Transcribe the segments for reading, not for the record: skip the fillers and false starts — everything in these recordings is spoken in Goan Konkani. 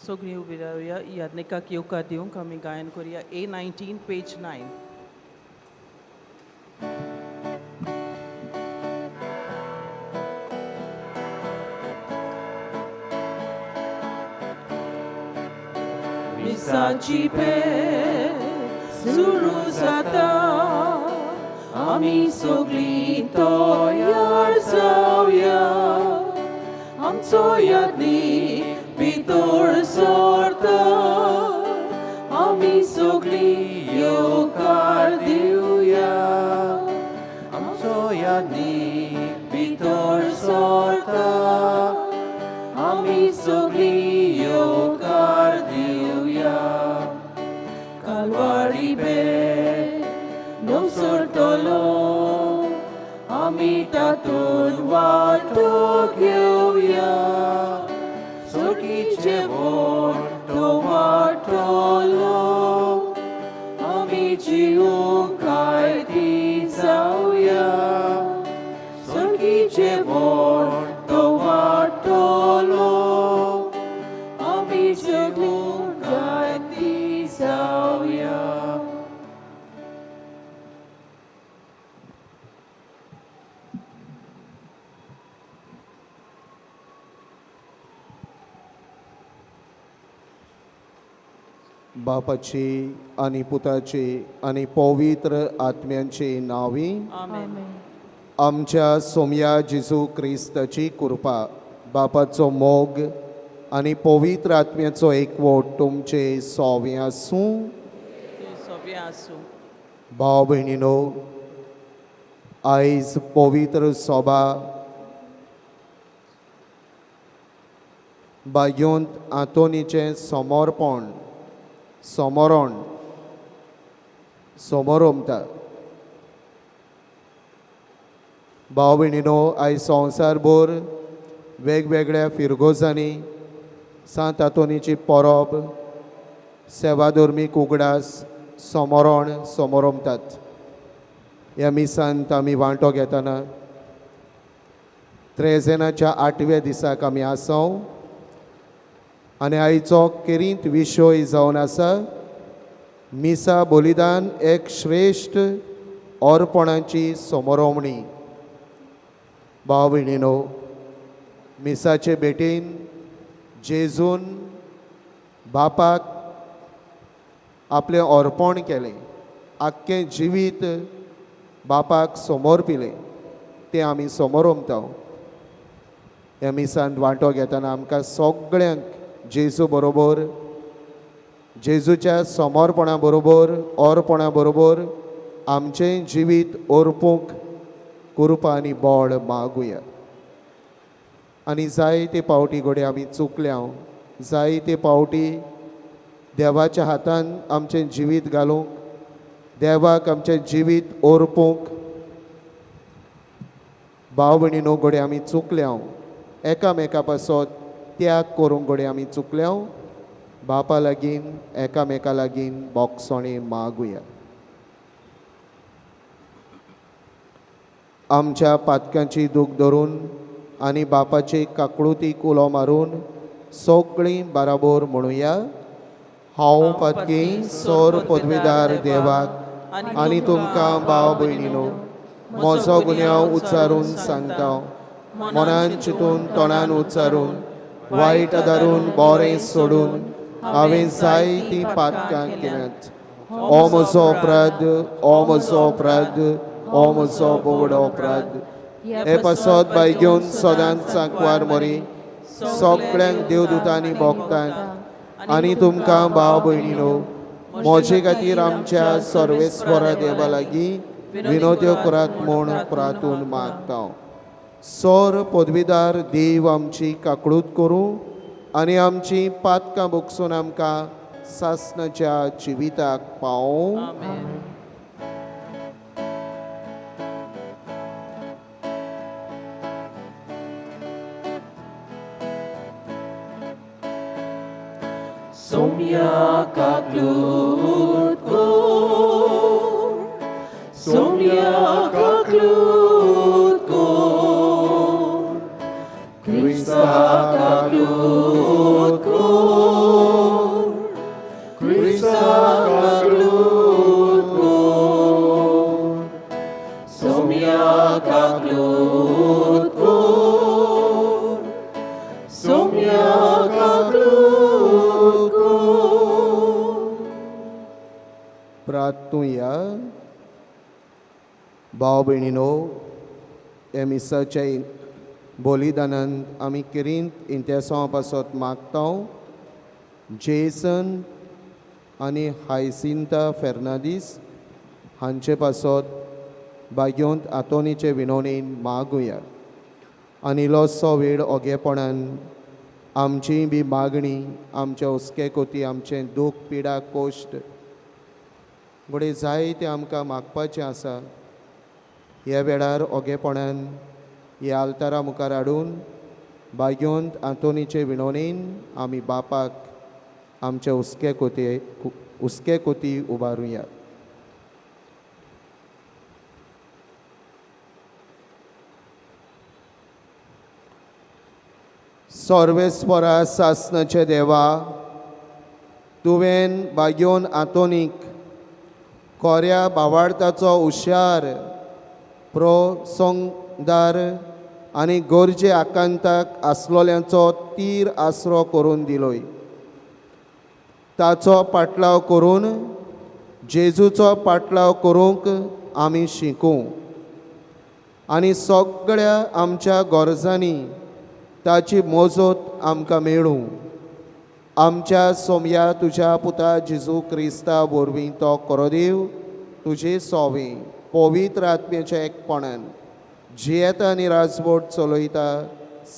सगळीं उबी रावया, याज्ञिकाक येवकार दिवंक आमी गायन करुया. A 19 page 9. मिसाची भेट सुरू जाता, आमी सगळीं तयार जावया, आमचो यादनी भितर सरता, आमी सगळीं येवकार दिवया, आमचो यादनी भितर सरता, आमी सगळीं येवकार दिवया. कालवारी भेट न्हव सरतलो, आमी तातूंत वांटो घेवया, सगळीं जेवण तो वांटलो, आमी जिवूंक कायदी जावया, सगळीं जेवण तो वांटलो, आमी जिवूंक कायदी जावया. बापाची आनी पुताची आनी पवित्र आत्म्यांची नांवी. आमेन. आमच्या सोमया जेजू क्रिस्ताची कृपा, बापाचो मोग आनी पवित्र आत्म्याचो एकवट तुमचे सोवे आसूं. सोबें आसूं. भाव भयणीनो, आयज पवित्र सोबा बागयोंत आंतोनीचें समर्पण समरण समोरमता. भाव भयणीनो, आयज संवसारभर वेगवेगळ्या फिरगोजांनी सांत आंतोनीची परब सेवाधर्मीक उगडास समरण समोरमतात. ह्या मिसांत आमी वांटो घेतना त्रेजेनाच्या आठव्या दिसाक आमी आसाव आनी आयचो केरींत विशय जावन आसा मिसा बलिदान एक श्रेश्ठ अर्पणाची समरोमणी. भाव भयणीनो, मिसाचे भेटीन जेजून बापाक आपलें अर्पण केलें, आख्खें जिवीत बापाक समोर पिलें, तें आमी समोरमता. ह्या मिसांत वांटो घेतना आमकां सगळ्यांक जेजू बरोबर, जेजूच्या समर्पणा बरोबर, अर्पणा बरोबर आमचें जिवीत अर्पूंक कृपा आनी बळ मागुया. आनी जायते पावटी घडये आमी चुकल्या, जायते पावटी देवाच्या हातान आमचें जिवीत घालूंक, देवाक आमचें जिवीत अर्पूंक भाव भयणीनो घडये आमी चुकल्या, एकामेका पासत त्याग करूंक घडये आमी चुकल्या. बापा लागीं एकामेका लागीं बोगसणी मागुया. आमच्या पातकांची दूख धरून आनी बापाची काकळुतीक उलो मारून सगळीं बाराबोर म्हणुया. हांव पातकी सोर पदवीदार देवाक आनी तुमकां भाव भयणीनो म्हजो गुन्यांव उच्चारून सांगता, मनान चिंतून तोंडान उच्चारून वायट आदारून बरें सोडून हांवें जायतीं पातकां केल्यांत. ओ म्हजो अपराध, ओ म्हजो अपराध, ओ म्हजो बोगडो अपराध. हे पासत बाय घेवन सदांच सांकवार मरी सगळ्यांक देवदूतांनी भोगतात आनी तुमकां भाव भयणीनो म्हजे खातीर आमच्या सर्वेस्वरा देवा लागीं विनोद्यो करात म्हूण प्रातून मागता. सोर पदवीदार देव आमची काकळूत करूं आनी आमची पातकां भोगसून आमकां सासणाच्या जिविताक पावोवं. आमेन. सोम्या काकलूत कोर, सोम्या काकलूत कोर, क्रिस्ता काकलूत कोर. क्रिस्ताक काकलूत कोर, सोम्या काकलूत कोर, सोम्या काकलूत कोर. प्रार्थुया. भाव भयणीनो, हे मिसाच्या बलिदानान आमी किरींत इंतेसांवा पासत मागता. जेसन आनी हायसिंता फेर्नादीस हांचे पासत बाग्योंत आंतोनीचे विनवणेन मागुया आनी इल्लोसो वेळ ओगेपणान आमची बी मागणी, आमच्या हुस्के कोती, आमचें दूख पिडा कोश्ट घडये जायतें आमकां मागपाचें आसा. ह्या वेळार ओगेपणान ह्या आल्तारा मुखार हाडून बाग्योंत आंतोनीचे विनवणेन आमी बापाक आमच्या हुस्के कोती उबारुया. सर्वेस्परा सासनाचे देवा, तुवें बाग्योन आंतोनीक कोऱ्या बावाडताचो हुशार प्रोसंगदार आनी गरजे आकांताक आसलोल्यांचो तीर आसरो करून दिलोय. ताचो पाटलाव करून जेजूचो पाटलाव करूंक आमी शिकूं आनी सगळ्या आमच्या गरजांनी ताची मोजत आमकां मेळूं. आमच्या सोमया तुज्या पुता जेजू क्रिस्ता वरवीं तो कोरोदेव तुजे सोवे पवित्र आत्म्याच्या एकपणान जियेता आनी राजवट चलयता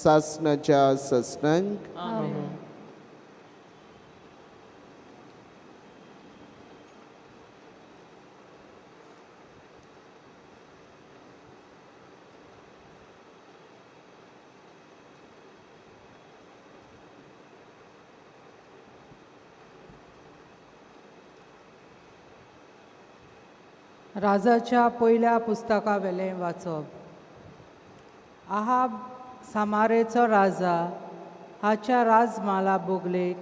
सासणाच्या ससनांक. आमेन. राजाच्या पयल्या पुस्तका वेलें वाचप. आहाब सामारेचो राजा हाच्या राजमाला बोगलेक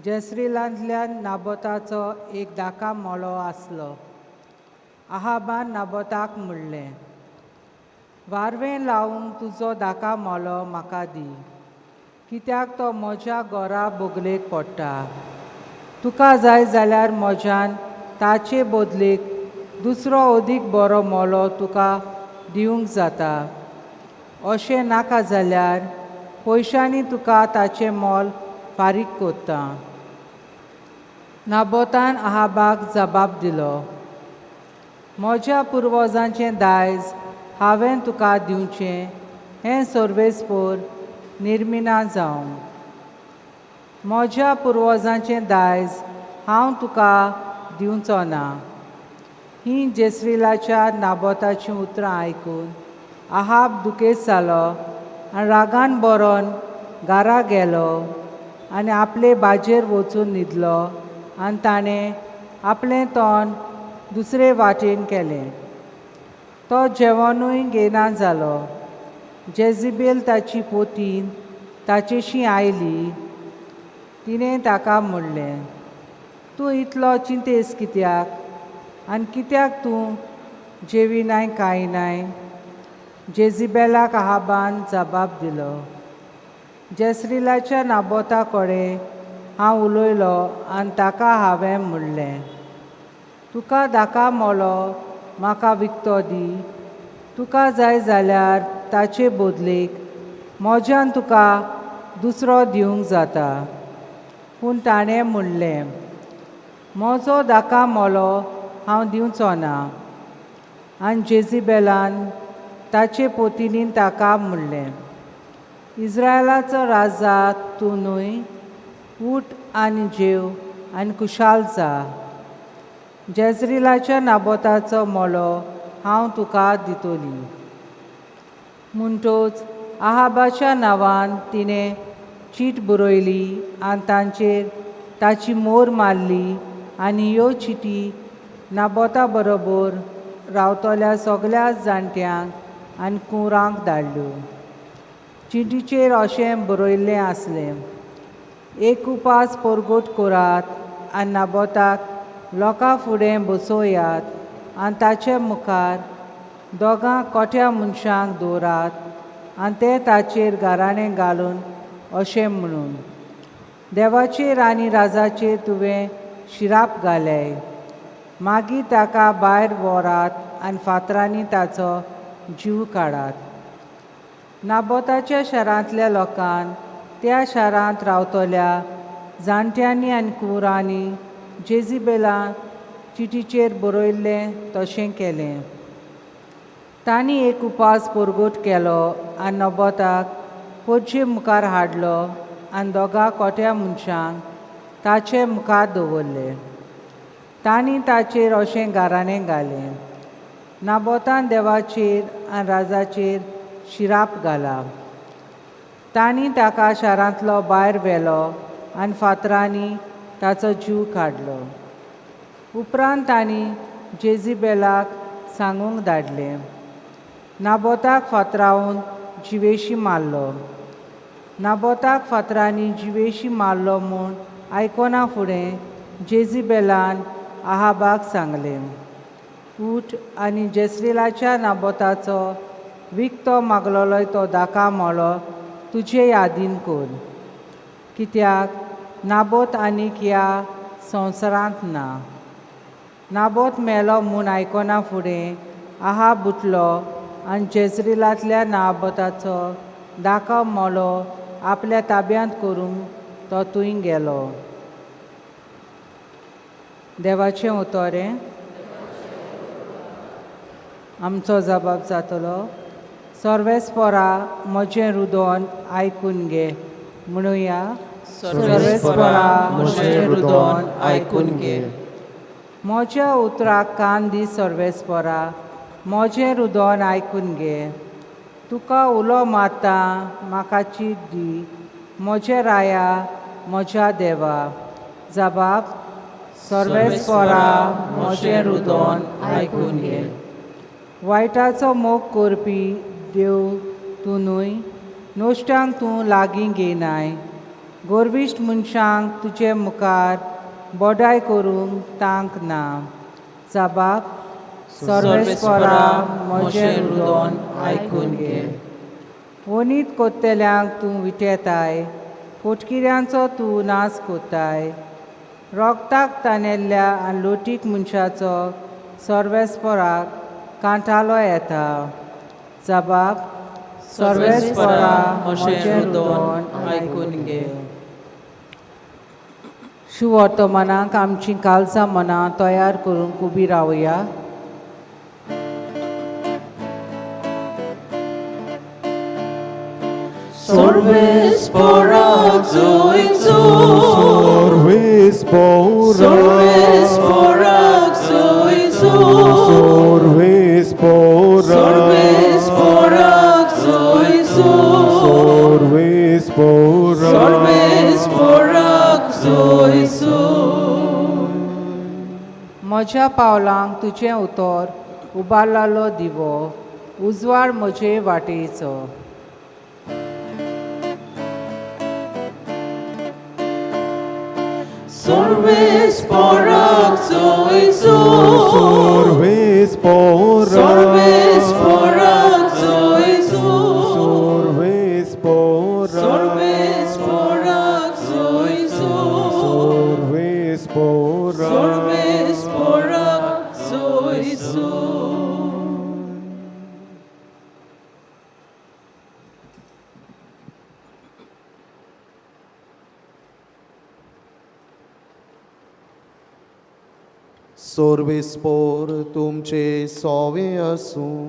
जेसरिलांतल्या नाबोताचो एक दाका मोलो आसलो. आहाबान नाबोताक म्हणलें, वारवें लावंक तुजो दाका मोलो म्हाका दी, कित्याक तो म्हज्या गोरा बोगलेक पडटा. तुका जाय जाल्यार म्हज्यान ताचे बदलेक दुसरो अदीक बरो मोलो तुका दिवंक जाता. अशें नाका जाल्यार पयशांनी तुका ताचें मोल फारीक कोत्ता. नाबोतान आहाबाक जबाब दिलो, म्हज्या पुर्वजांचें दायज हांवें तुका दिवचें हें सर्वेस्पोर निर्मिना जावं. म्हज्या पुर्वजांचें दायज हांव तुका दिवचो ना. हीं जेसरिलाच्या नाबोताचीं उतरां आयकून आहाब दुखेस्त जालो आनी रागान बरोन घरा गेलो आनी आपले बाजेर वचून न्हिदलो आनी ताणें आपलें तोंड दुसरे वाटेन केलें. तो जेवणूय घेना जालो. जेजिबेल ताची पोतीन ताचेशी आयली. तिणें ताका म्हणलें, तूं इतलो चिंतेस कित्याक आनी कित्याक तूं जेविनाय कांय नाय? जेजिबेलाक आहाबान जबाब दिलो, जेसरिलाच्या नाबोता कडेन हांव उलयलो आनी ताका हांवें म्हणलें, तुका दाका मोलो म्हाका विकतो दी. तुका जाय जाल्यार ताचे बदलेक म्हज्यान तुका दुसरो दिवंक जाता. पूण ताणें म्हणलें, म्हजो दाका मोलो हांव दिवचो ना. आनी जेजिबेलान ताचे पोतिनीन ताका म्हणलें, इज्रायलाचो राजा तूं न्हय, उठ आनी जेव आनी खुशाल जा. जेजरिलाच्या नाबोताचो मोलो हांव तुका दितली. म्हणटोच आहाबाच्या नांवान तिणें चीट बरयली आनी तांचेर ताची मोर मारली आनी ह्यो चिटी नाबोता बरोबर रावतल्या सगल्या जाणट्यांक आनी कुंवरांक धाडल्यो. चिटीचेर अशें बरयल्लें आसलें, एक उपास परगट करात आनी नाबोताक लोकां फुडें बसोयात आनी ताचे मुखार दोगां कोट्या मनशांक दवरात आनी ते ताचेर गाराणें घालून अशें म्हणून देवाचेर आनी राजाचेर तुवें शिराप घालें. मागीर ताका भायर व्हरात आनी फातरांनी ताचो जीव काडात. नाबोताच्या शारांतल्या लोकान त्या शारांत रावतल्या जाणट्यांनी आनी कुरांनी जेजिबेला चिटीचेर बरयल्लें तशें केलें. तांणी एक उपास परगट केलो आनी नबोताक पोरचे मुखार हाडलो आनी दोगां कोट्या मनशांक ताचे मुखार दवरले. तांणी ताचेर अशें गाराणें घालें, नाबोतान देवाचेर आनी राजाचेर शिराप घाला. तांणी ताका शारांतलो भायर व्हेलो आनी फातरांनी ताचो जीव काडलो. उपरांत तांणी जेजिबेलाक सांगूंक धाडलें, नाबोताक फातरावन जिवेशी मारलो. नाबोताक फातरांनी जिवेशी मारलो म्हूण आयकना फुडें जेजिबेलान आहाबाक सांगलें, उठ आनी जेसरिलाच्या नाबोताचो विकतो मागलोलो तो दाका मोलो तुजे यादीन कर, कित्याक नाबोत आनीक ह्या संवसारांत ना. नाबोत मेलो म्हूण आयकना फुडें आहाब उठलो आनी जेजरिलांतल्या नाबोताचो दाका मोलो आपल्या ताब्यांत करूंक तो थंय गेलो. देवाचें उतोरें आमचो जबाब जातलो. सर्वेस्परा म्हजें रुदोन आयकून घे. म्हणुया, सर्वेस्परा म्हजें रुदोन आयकून घे. म्हज्या उतराक कान दी सर्वेस्परा, म्हजें रुदोन आयकून घे. तुका उलो मारता म्हाका चीट दी, म्हजें राया म्हज्या देवा. जबाब, सर्वेस्परा म्हजें रुदोन आयकून घे. वायटाचो मोग करपी देव तूं न्हय, नश्टांक तूं लागीं घेयनाय. गोरविश्ट मनशांक तुजे मुखार बडाय करूंक तांक ना. जबाब, सर्वेस्परा म्हजें रुदोन आयकून घे. वनीत कोत्तेल्यांक तूं विटेताय, पोटकिऱ्यांचो तूं नाश कोत्ताय. रोगताक तानेल्ल्या आनी लोटीक मनशाचो सर्वेस्पराक कांठालो येता. जबाब, सर्वेस्परा म्हजें रुदोन आयकून घे. शुवर्तमानाक आमचीं कालसां मनां तयार करूंक उबी रावया. सर्वेस्पराक जोयचो, सर्वेस्परा, सर्वेस्पराक जोयचो, सर्वेस्परा, सर्वेस्पराक जोयचो, सर्वेस्परा, सर्वेस्पराक जोयचो. म्हज्या पावलांक तुजें उतर उबारलेलो दिवो, उजवाड म्हजे वाटेचो. सर्वेस्पराक जोयचो, सर्वेस्परा, सर्वेस्पराक जोयचो, सर्वेस्परा, सर्वेस्पराक जोयचो, सर्वेस्परा, सर्वेस्पराक जोयचो. सोर्वेस्पोर तुमचे सोवे आसूं.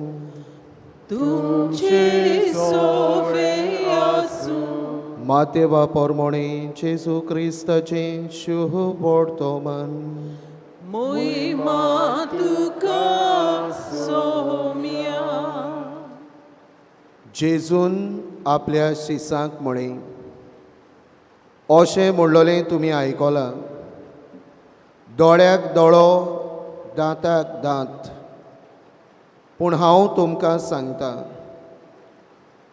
तुमचे सोवे आसूं. मातेवा पोरमोणे जेजू क्रिस्ताचें शुभ वर्तमान. मोहिमा तुका सोम्या. जेजून आपल्या शिसांक म्हळें, अशें म्हणलोलें तुमी आयकलां, दोळ्याक दोळो दांताक दांत. पूण हांव तुमकां सांगता,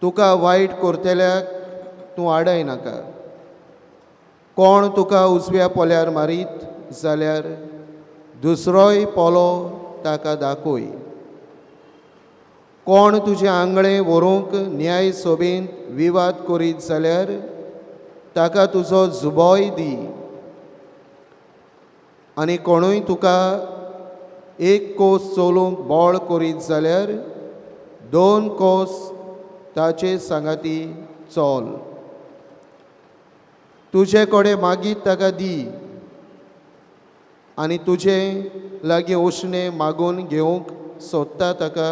तुका वायट करतल्याक तूं आडय नाका. कोण तुका उजव्या पोल्यार मारीत जाल्यार दुसरोय पोलो ताका दाखय. कोण तुजें आंगळें व्हरूंक न्याय सोबेंत विवाद करीत जाल्यार ताका तुजो जुबोय दी. आनी कोणूय तुका एक कोस चलोवंक बळ करीत जाल्यार 2 कोस ताचे सांगाती चल. तुजे कडेन मागीर ताका दी आनी तुजे लागीं उश्णें मागून घेवंक सोदता ताका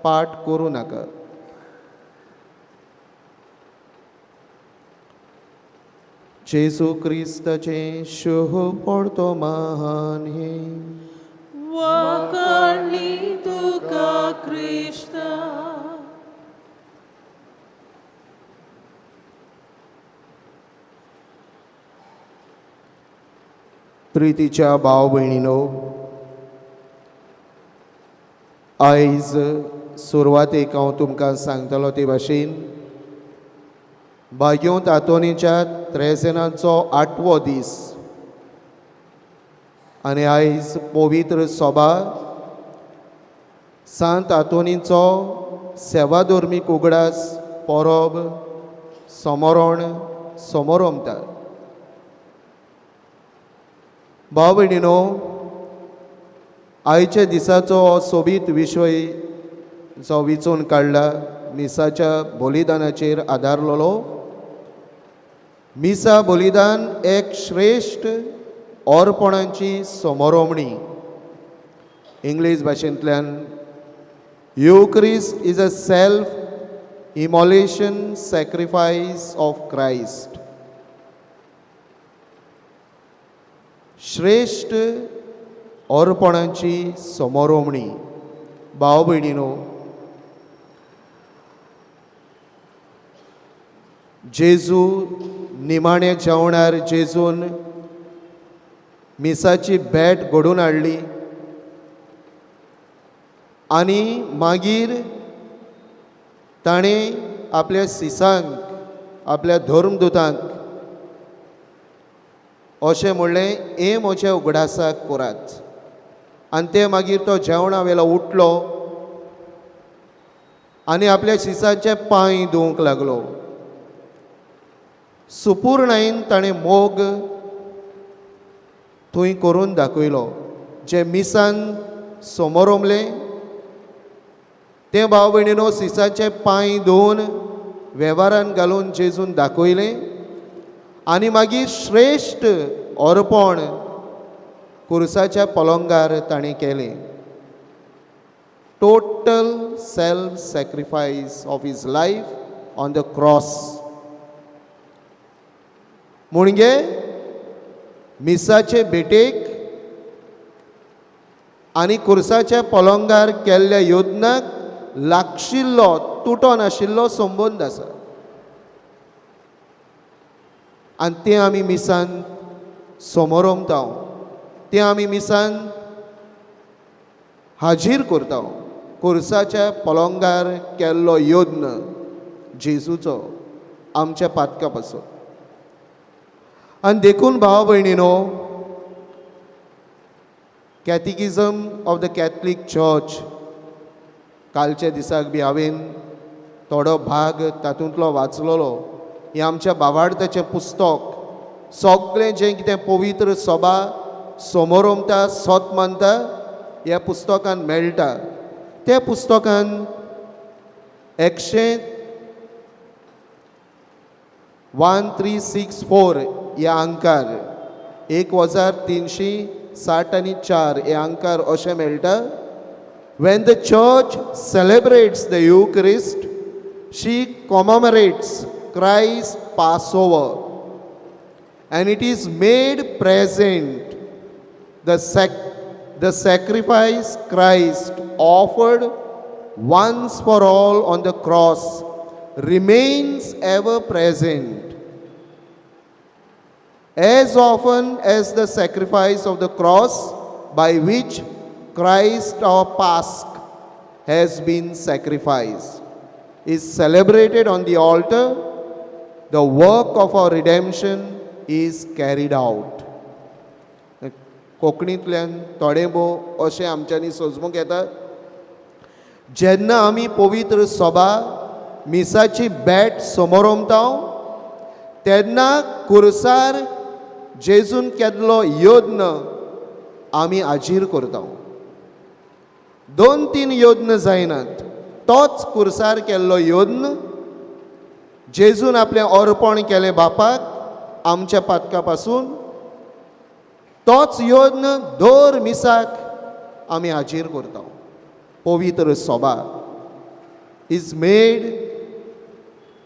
पाठ करूं नाका. जेजू क्रिस्ताचें शोह पडतो महान हे वाकाणली तुका क्रिस्ता. प्रितीच्या भाव भयणीनो, आयज सुरवातेक हांव तुमकां सांगतलो ते भाशेन भाग्योंत आंतोनीच्या त्रेसेनाचो 8वो दीस आनी आयज पवित्र सभा सांत आंतोनीचो सेवाधर्मीक उगडास परब समरण समोरमता. भाव भयणीनो, आयच्या दिसाचो हो सोबीत विशय जो विचून काडला मिसाच्या बलिदानाचेर आदारलेलो. मिसा बलिदान एक श्रेश्ठ अर्पणाची समरोमणी. इंग्लीश भाशेंतल्यान Eucharist is a self immolation sacrifice of Christ. श्रेश्ठ अर्पणाची समरोमणी. भाव भयणीनो, जेजू निमाणे जेवणार जेजून मिसाची भेट घडोवन हाडली आनी मागीर ताणें आपल्या सिसांक, आपल्या धर्मदुतांक अशें म्हणलें, हे म्हज्या उगडासाक करात. आनी ते मागीर तो जेवणा वेलो उठलो आनी आपल्या शिसांचे पांय धुवंक लागलो. सुपूर्णायेन ताणें मोग थंय करून दाखयलो. जें मिसान समोरमलें तें भाव भयणीनो सिसाचे पांय धुवन वेव्हारान घालून जेजून दाखयलें आनी मागीर श्रेश्ठ अर्पण कुर्साच्या पलंगार ताणें केलें. Total self sacrifice of his life on the cross. म्हणजे मिसाचे भेटेक आनी कुर्साच्या पलंगार केल्ल्या योजनाक लागशिल्लो तुटोन आशिल्लो संबंद आसा. आनी तें आमी मिसान समोरमता, तें आमी मिसान हाजीर करता. कुर्साच्या पलंगार केल्लो यज्ञ जेजूचो आमच्या पातका पासून. आनी देखून भाव भयणीनो, Catechism of the Catholic Church कालच्या दिसाक बी हांवें थोडो भाग तातूंतलो वाचलोलो. हें आमच्या बावार्थाचें पुस्तक. सगळें जें कितें पवित्र सभा समोरमता सत मानता ह्या पुस्तकान मेळटा. त्या पुस्तकान 11364 ह्या अंकार 1364 हे अंकार अशें मेळटा. When the church celebrates the Eucharist, she commemorates Christ's Passover, and it is made present the sacrifice Christ offered once for all on the cross remains ever present. As often as the sacrifice of the cross by which Christ our Pasch has been sacrificed is celebrated on the altar, the work of our redemption is carried out. कोंकणींतल्यान थोडें भोव अशें आमच्यांनी सोजमूंक येता. जेन्ना आमी पवित्र सभा मिसाची भेट समोरमता तेन्ना कुर्सार जेजून केल्लो यत्न आमी हाजीर करता. दोन तीन यत्न जायनात, तोच कुर्सार केल्लो यत्न जेजून आपलें अर्पण केलें बापाक आमच्या पातका पासून, तोच यत्न दर मिसाक आमी हाजीर करता. पवित्र सभा is made,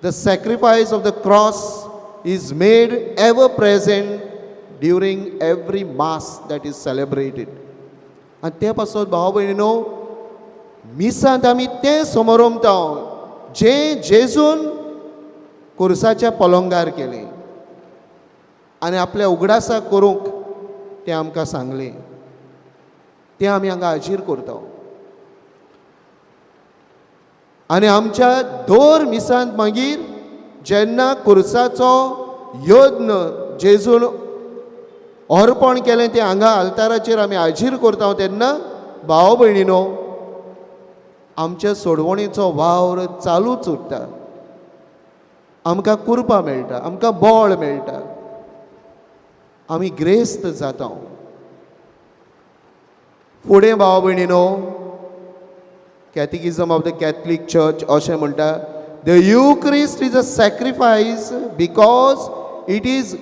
the sacrifice of the cross is made ever present during every mass that is celebrated. आनी ते पासत भाव भयणीनो, मिसांत आमी तें समोरमता जें जेजून कुर्साच्या पलंगार केलें आनी आपल्या उगडासाक करूंक तें आमकां सांगलें, तें आमी हांगा हाजीर करता. आनी आमच्या दर मिसांत मागीर जेन्ना कुर्साचो यत्न जेजून अर्पण केलें तें हांगा आल्ताराचेर आमी हाजीर करता तेन्ना भाव भयणीनो, आमच्या सोडवणेचो वावर चालूच उरता. आमकां कुरपा मेळटा, आमकां बळ मेळटा, आमी ग्रेस्त जाता. फुडें भाव भयणीनो, Catechism of the Catholic Church अशें म्हणटा, the Eucharist is a sacrifice because it is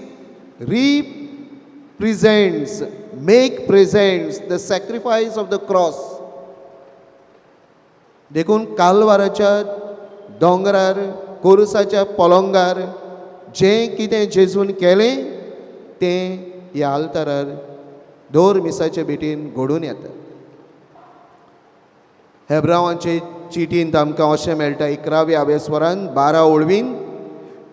represents, make presents the sacrifice of the cross. देखून कालवाराच्या दोंगरार कोरुसाच्या पलंगार जें कितें जेजून केलें तें ह्या आल्तारार दर मिसाचे भेटीन घडून येता. हेब्रावांचे चिटींत आमकां अशें मेळटा, 11व्या आवेस्वरान 12 ओळवीन,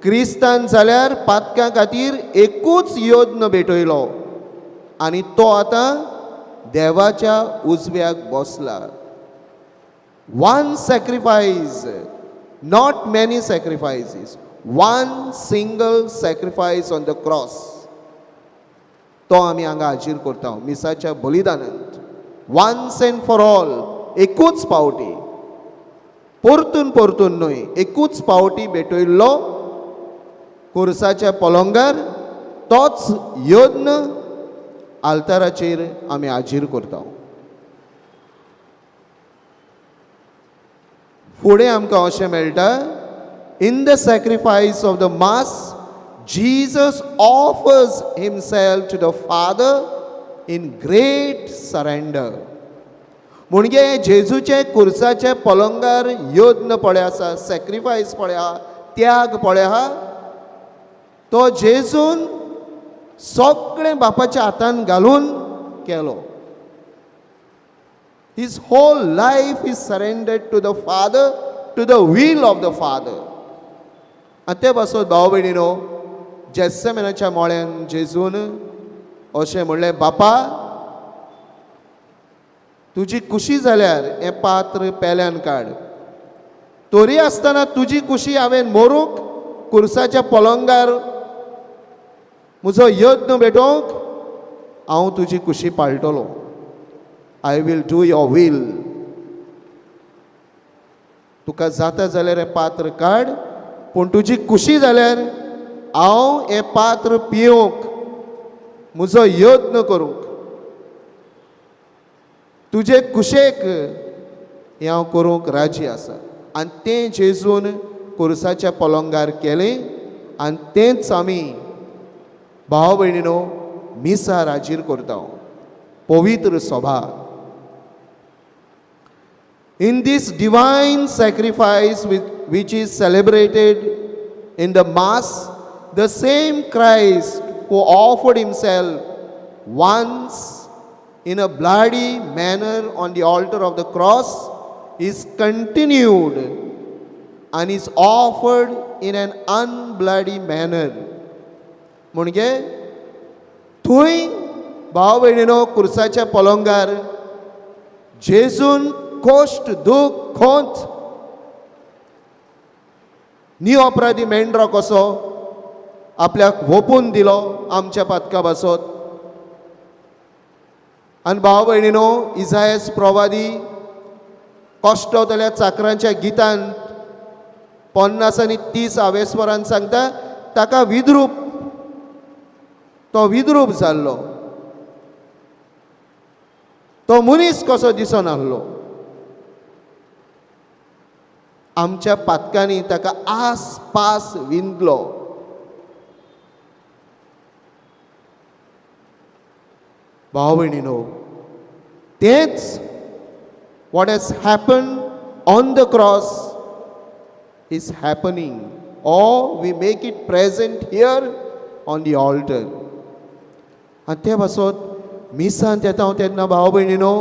क्रिस्तान जाल्यार पातकां खातीर एकूच यत्न भेटयलो आनी तो आतां देवाच्या उजव्याक बसला. One sacrifice, not many sacrifices, one single sacrifice on the cross. तो आमी हांगा हाजीर करता मिसाच्या बलिदानांत. वन्स एंड फॉर ऑल, एकूच पावटी, परतून परतून न्हय, एकूच पावटी भेटयल्लो कुर्साच्या पलंगार, तोच यत्न आल्ताराचेर आमी हाजीर करता. फुडें आमकां अशें मेळटा, in the sacrifice of the mass Jesus offers himself to the Father in great surrender. म्हणजे जेजूचे कुर्साचे पलंगार यत्न पळय आसा, सॅक्रिफायस पळय आहा, त्याग पळय आहा, तो जेजून सगळें बापाच्या हातान घालून केलो. His whole life is surrendered to the Father, to the will of the Father. आनी ते पासत भाव भयणीनो, जेस्समेनाच्या मोळ्यान जेजून अशें म्हणलें, बापा तुजी खुशी जाल्यार हें पात्र पेल्यान काड, तरी आसतना तुजी खुशी हांवें मरूंक कुर्साच्या पलंगार म्हजो यत्न भेटोवंक हांव तुजी खुशी पाळटलो. I will do your will. तुका जाता जाल्यार हें पात्र काड, पूण तुजी खुशी जाल्यार हांव हें पात्र पियोवंक म्हजो यत्न करूंक तुजे कुशेक हें हांव करूंक राजी आसा. आनी तें जेजून कुर्साच्या पलंगार केलें आनी तेंच आमी भाव भयणीनो मिसार हाजीर करता. पवित्र सभा. In this divine sacrifice which is celebrated in the Mass, the same Christ who offered himself once in a bloody manner on the altar of the cross is continued and is offered in an unbloody manner. म्हणजे थंय भाव भयणीनो कुर्साच्या पलंगार जेजून कश्ट, दूख, खोंत, निअपराधी मेंढरो कसो आपल्याक वोपून दिलो आमच्या पातका पासत. आनी भाव भयणीनो, इजायस प्रवादी कश्टो जाल्यार चाकरांच्या गितान 50 आनी 30 आवेस्वरान सांगता, ताका विद्रूप, तो विद्रूप जाल्लो, तो मनीस कसो दिसोन आहलो. आमच्या पातकांनी ताका आसपास विंदलो. भाव भयणीनो, तेच what has happened on the cross is happening, or we make it present here on the altar. आनी ते पासत मिसांत येता हांव तेन्ना भाव भयणीनो,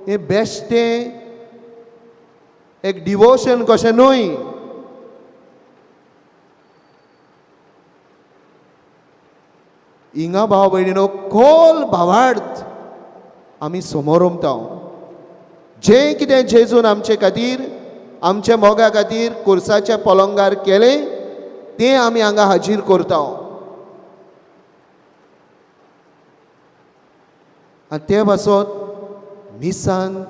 हें बेश्टें एक डिवोशन कशें न्हय. हिंगा भाव भयणीनो खोल भावार्थ आमी समोर उमता. जें कितें जेजून आमचे खातीर, आमच्या मोगा खातीर कुर्साच्या पलंगार केलें तें आमी हांगा हाजीर करता. आनी ते पासत मिसान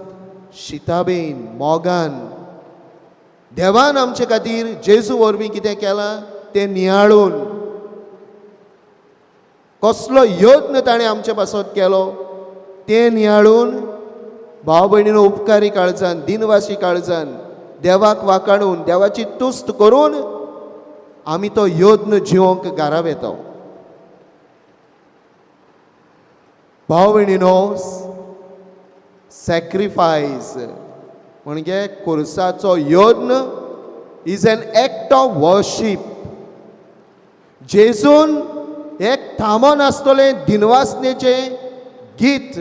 शिताबेन मोगान देवान आमचे खातीर जेजू वरवीं कितें केलां तें नियाळून, कसलो यत्न ताणें आमचे पासत केलो तें नियाळून भाव भयणीनो उपकारी काळजान, दिनवासी काळजान देवाक वाकाणून, देवाची तुस्त करून आमी तो यत्न जिवंक घरा वेता. भाव भयणीनो, सॅक्रिफायस म्हणजे कुर्साचो यत्न is an act of worship. जेजून एक थांबोन आसतलें दिनवासनेचें गीत,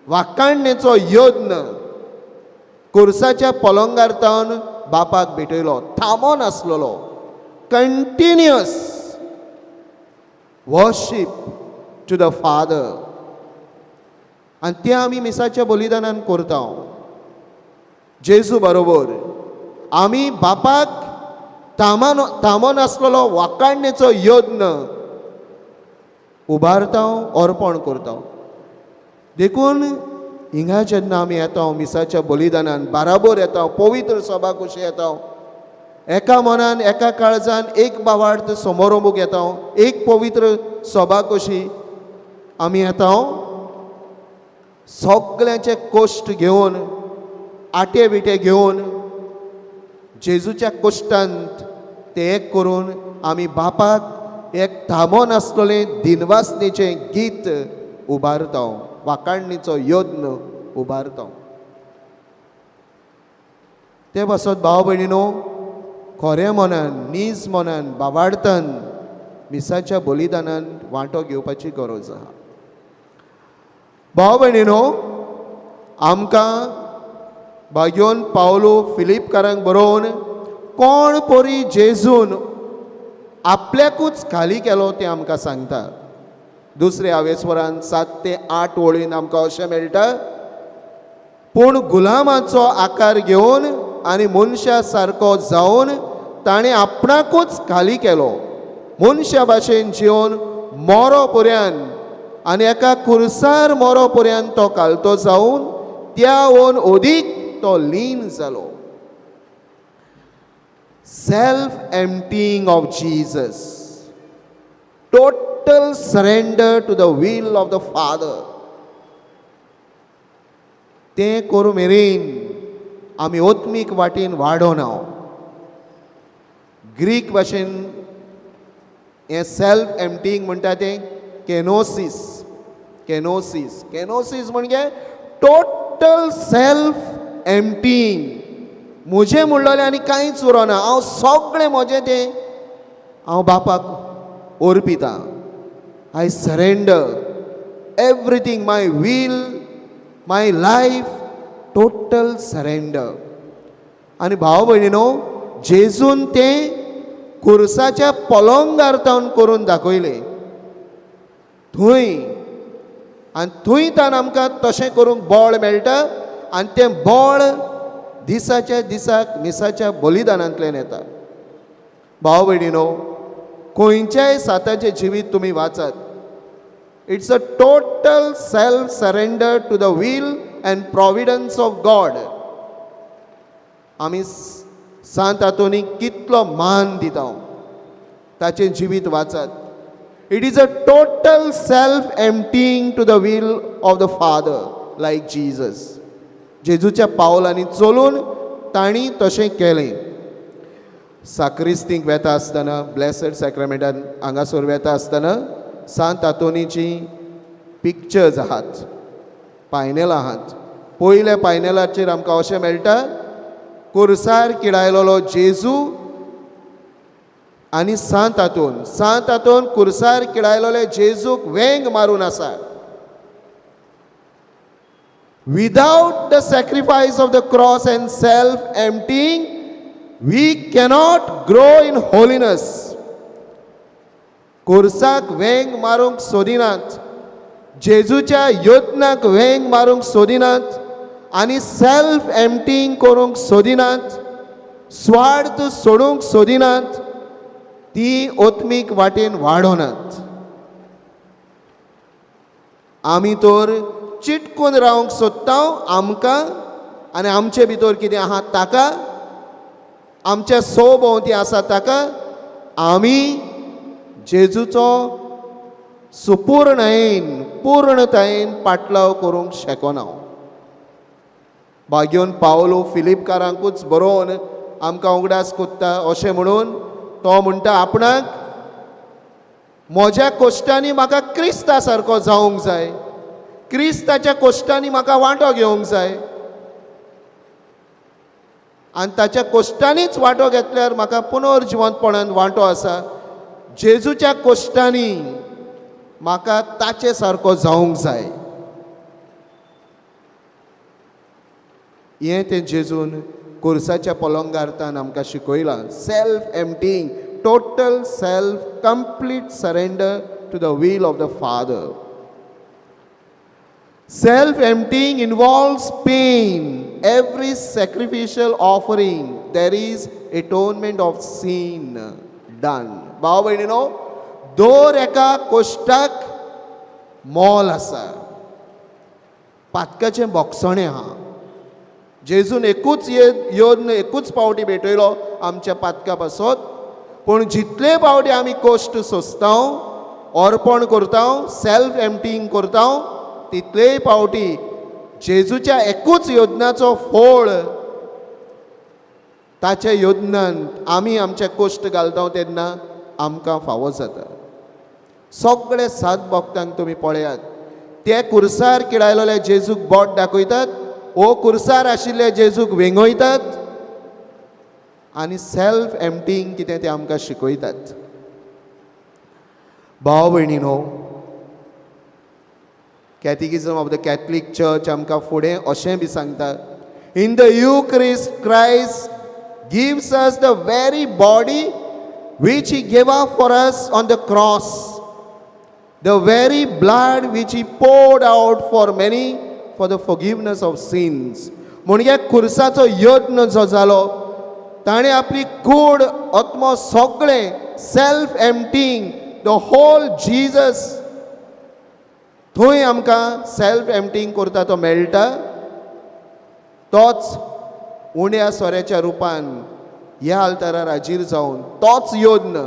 वाकाणणेचो यत्न कुर्साच्या पलंगार तावन बापाक भेटयलो, थांबोन आसलेलो, continuous worship to the father. आनी तें आमी मिसाच्या बलिदानान करता. जेजू बरोबर आमी बापाक थांबोन आसलेलो वाकाणणेचो यत्न उबारता, अर्पण करता. देखून हिंगा जेन्ना आमी येता मिसाच्या बलिदानान बाराबोर येता, पवित्र सभा कशी येता, एका मनान एका काळजान एक भावार्थ समोरंबूक येता, एक पवित्र सभा कशी आमी येता, सगळ्यांचे कश्ट घेवन, आटे बिटे घेवन जेजूच्या कश्टांत ते एक करून आमी बापाक एक थांबोन आसलेलें दिनवासनेचें गीत उबारता, वाकाणणीचो यत्न उबारता. ते पासत भाव भयणीनो, खऱ्या मनान, नीज मनान, भावार्थान मिसाच्या बलिदानान वांटो घेवपाची गरज आसा. भाव भयणीनो, आमकां भाग्योन पावलो फिलिपकारांक बरोवन कोण परी जेजून आपल्याकूच खाली केलो तें आमकां सांगता. दुसऱ्या आवेस्वरान 7 ते 8 वळीन आमकां अशें मेळटा, पूण गुलामाचो आकार घेवन आनी मनशा सारको जावन ताणें आपणाकूच खाली केलो, मनशा भाशेन जिवन मोरो पर्यंत आनी एका कुर्सार मोरो पर्यंत तो कालतो जावन त्यावन अदीक तो लीन जालो. Self emptying of Jesus, total surrender to the will of the father. तें करूं मेरेन आमी आत्मीक वाटेन वाडोना. ग्रीक भाशेन हें सेल्फ एम्पटीइंग म्हणटा तें केनोसीस. केनोसीस, केनोसीस म्हणजे टोटल सेल्फ एम्पटीइंग. म्हजें म्हणलेलें आनी कांयच उरना, हांव सगळें म्हजें तें हांव बापाक अर्पितां. I surrender everything, my will, my life, total surrender. आनी भाव भयणीनो, जेजून तें कुर्साच्या पलंगार तावन करून दाखयलें थंय, आनी थंय तान आमकां तशें करूंक बळ मेळटा, आनी तें बळ दिसाच्या दिसाक मिसाच्या बलिदानांतल्यान येता. भाव भयणीनो, खंयच्याय साताचें जिवीत तुमी वाचात, It's a total self surrender to the will and providence of God. आमी सांत आंतोनीक कितलो मान दिता, ताचें जिवीत वाचात. It is a total self emptying to the will of the Father, like Jesus. जेजूच्या पावलांनी चलून तांणी तशें केलें. साक्रिस्तीक वेता आसतना, ब्लेसड सॅक्रामेंटान हांगासर वेता आसतना सांत आंतोनीची पिक्चर्स आहात, पायनेलां आहात. पयल्या पायनेलाचेर आमकां अशें मेळटा, कुर्सार किडायलेलो जेजू आनी सांत आंतोन. सांत आंतोन कुर्सार किडायलेले जेजूक वेंग मारून आसा. Without the sacrifice of the cross and self emptying, we cannot grow in holiness. कुर्साक वेंग मारूंक सोदिनात, जेजूच्या यत्नाक वेंग मारूंक सोदिनात आनी सेल्फ एम्पटींग करूंक सोदिनात, स्वार्थ सोडूंक सोदिनात, ती ओत्मीक वाटेन वाडोनात. आमी तर चिटकून रावंक सोदता आमकां आनी आमचे भितर कितें आहा ताका, आमच्या सोभोंवती आसा ताका. आमी जेजूचो सुपूर्णयेन पूर्णतायेन पाटलाव करूंक शकना. भाग्योन पावलो फिलिपकारांकूच बरोवन आमकां उगडास कोत्ता अशें म्हणून तो म्हणटा आपणाक, म्हज्या कोश्टांनी म्हाका क्रिस्ता सारको जावंक जाय, क्रिस्ताच्या कोश्टांनी म्हाका वांटो घेवंक जाय आनी ताच्या कोश्टांनीच वांटो घेतल्यार म्हाका पुनर्जिवंतपणान वांटो आसा. जेजूच्या कोश्टांनी म्हाका ताचे सारको जावंक जाय. हें तें जेजून कुर्साच्या पलंगारतान आमकां शिकयलां. Self emptying, total self complete surrender to the will of the Father. Self emptying involves pain. Every sacrificial offering, there is atonement of sin done. भाव भयणीनो, दर एका कोश्टाक मोल आसा, पातकाचें बोगसणें आहा. जेजून एकूच यज्ञ एकूच पावटी भेटयलो आमच्या पातका पासत, पूण जितले पावटी आमी कोश्ट सोंसता, अर्पण करता, सेल्फ एम्पटींग करता, तितलेय पावटी जेजूच्या एकूच यज्ञाचो फोळ ताच्या यज्ञान आमी आमचे कोश्ट घालता तेन्ना आमकां फावो जाता. सगळे सात भक्तांक तुमी पळयात, ते कुर्सार किडायलेले जेजूक बोट दाखयतात, ओ कुर्सार आशिल्ले जेजूक वेंगयतात आनी सेल्फ एम्पटींग कितें तें आमकां शिकयतात. भाव भयणीनो, Catechism of the Catholic Church आमकां फुडें अशें बी सांगता, in the Eucharist Christ gives us the very body which he gave up for us on the cross, the very blood which he poured out for many for the forgiveness of sins. म्हणजे खुर्साचो यत्न जो जालो, ताणें आपली कूड आत्मो सगळें self emptying, the whole Jesus थंय आमकां सेल्फ एम्पटींग करता तो मेळटा. तोच उण्या सोऱ्याच्या रुपान ह्या आल्तारार हाजीर जावन तोच यज्ञ,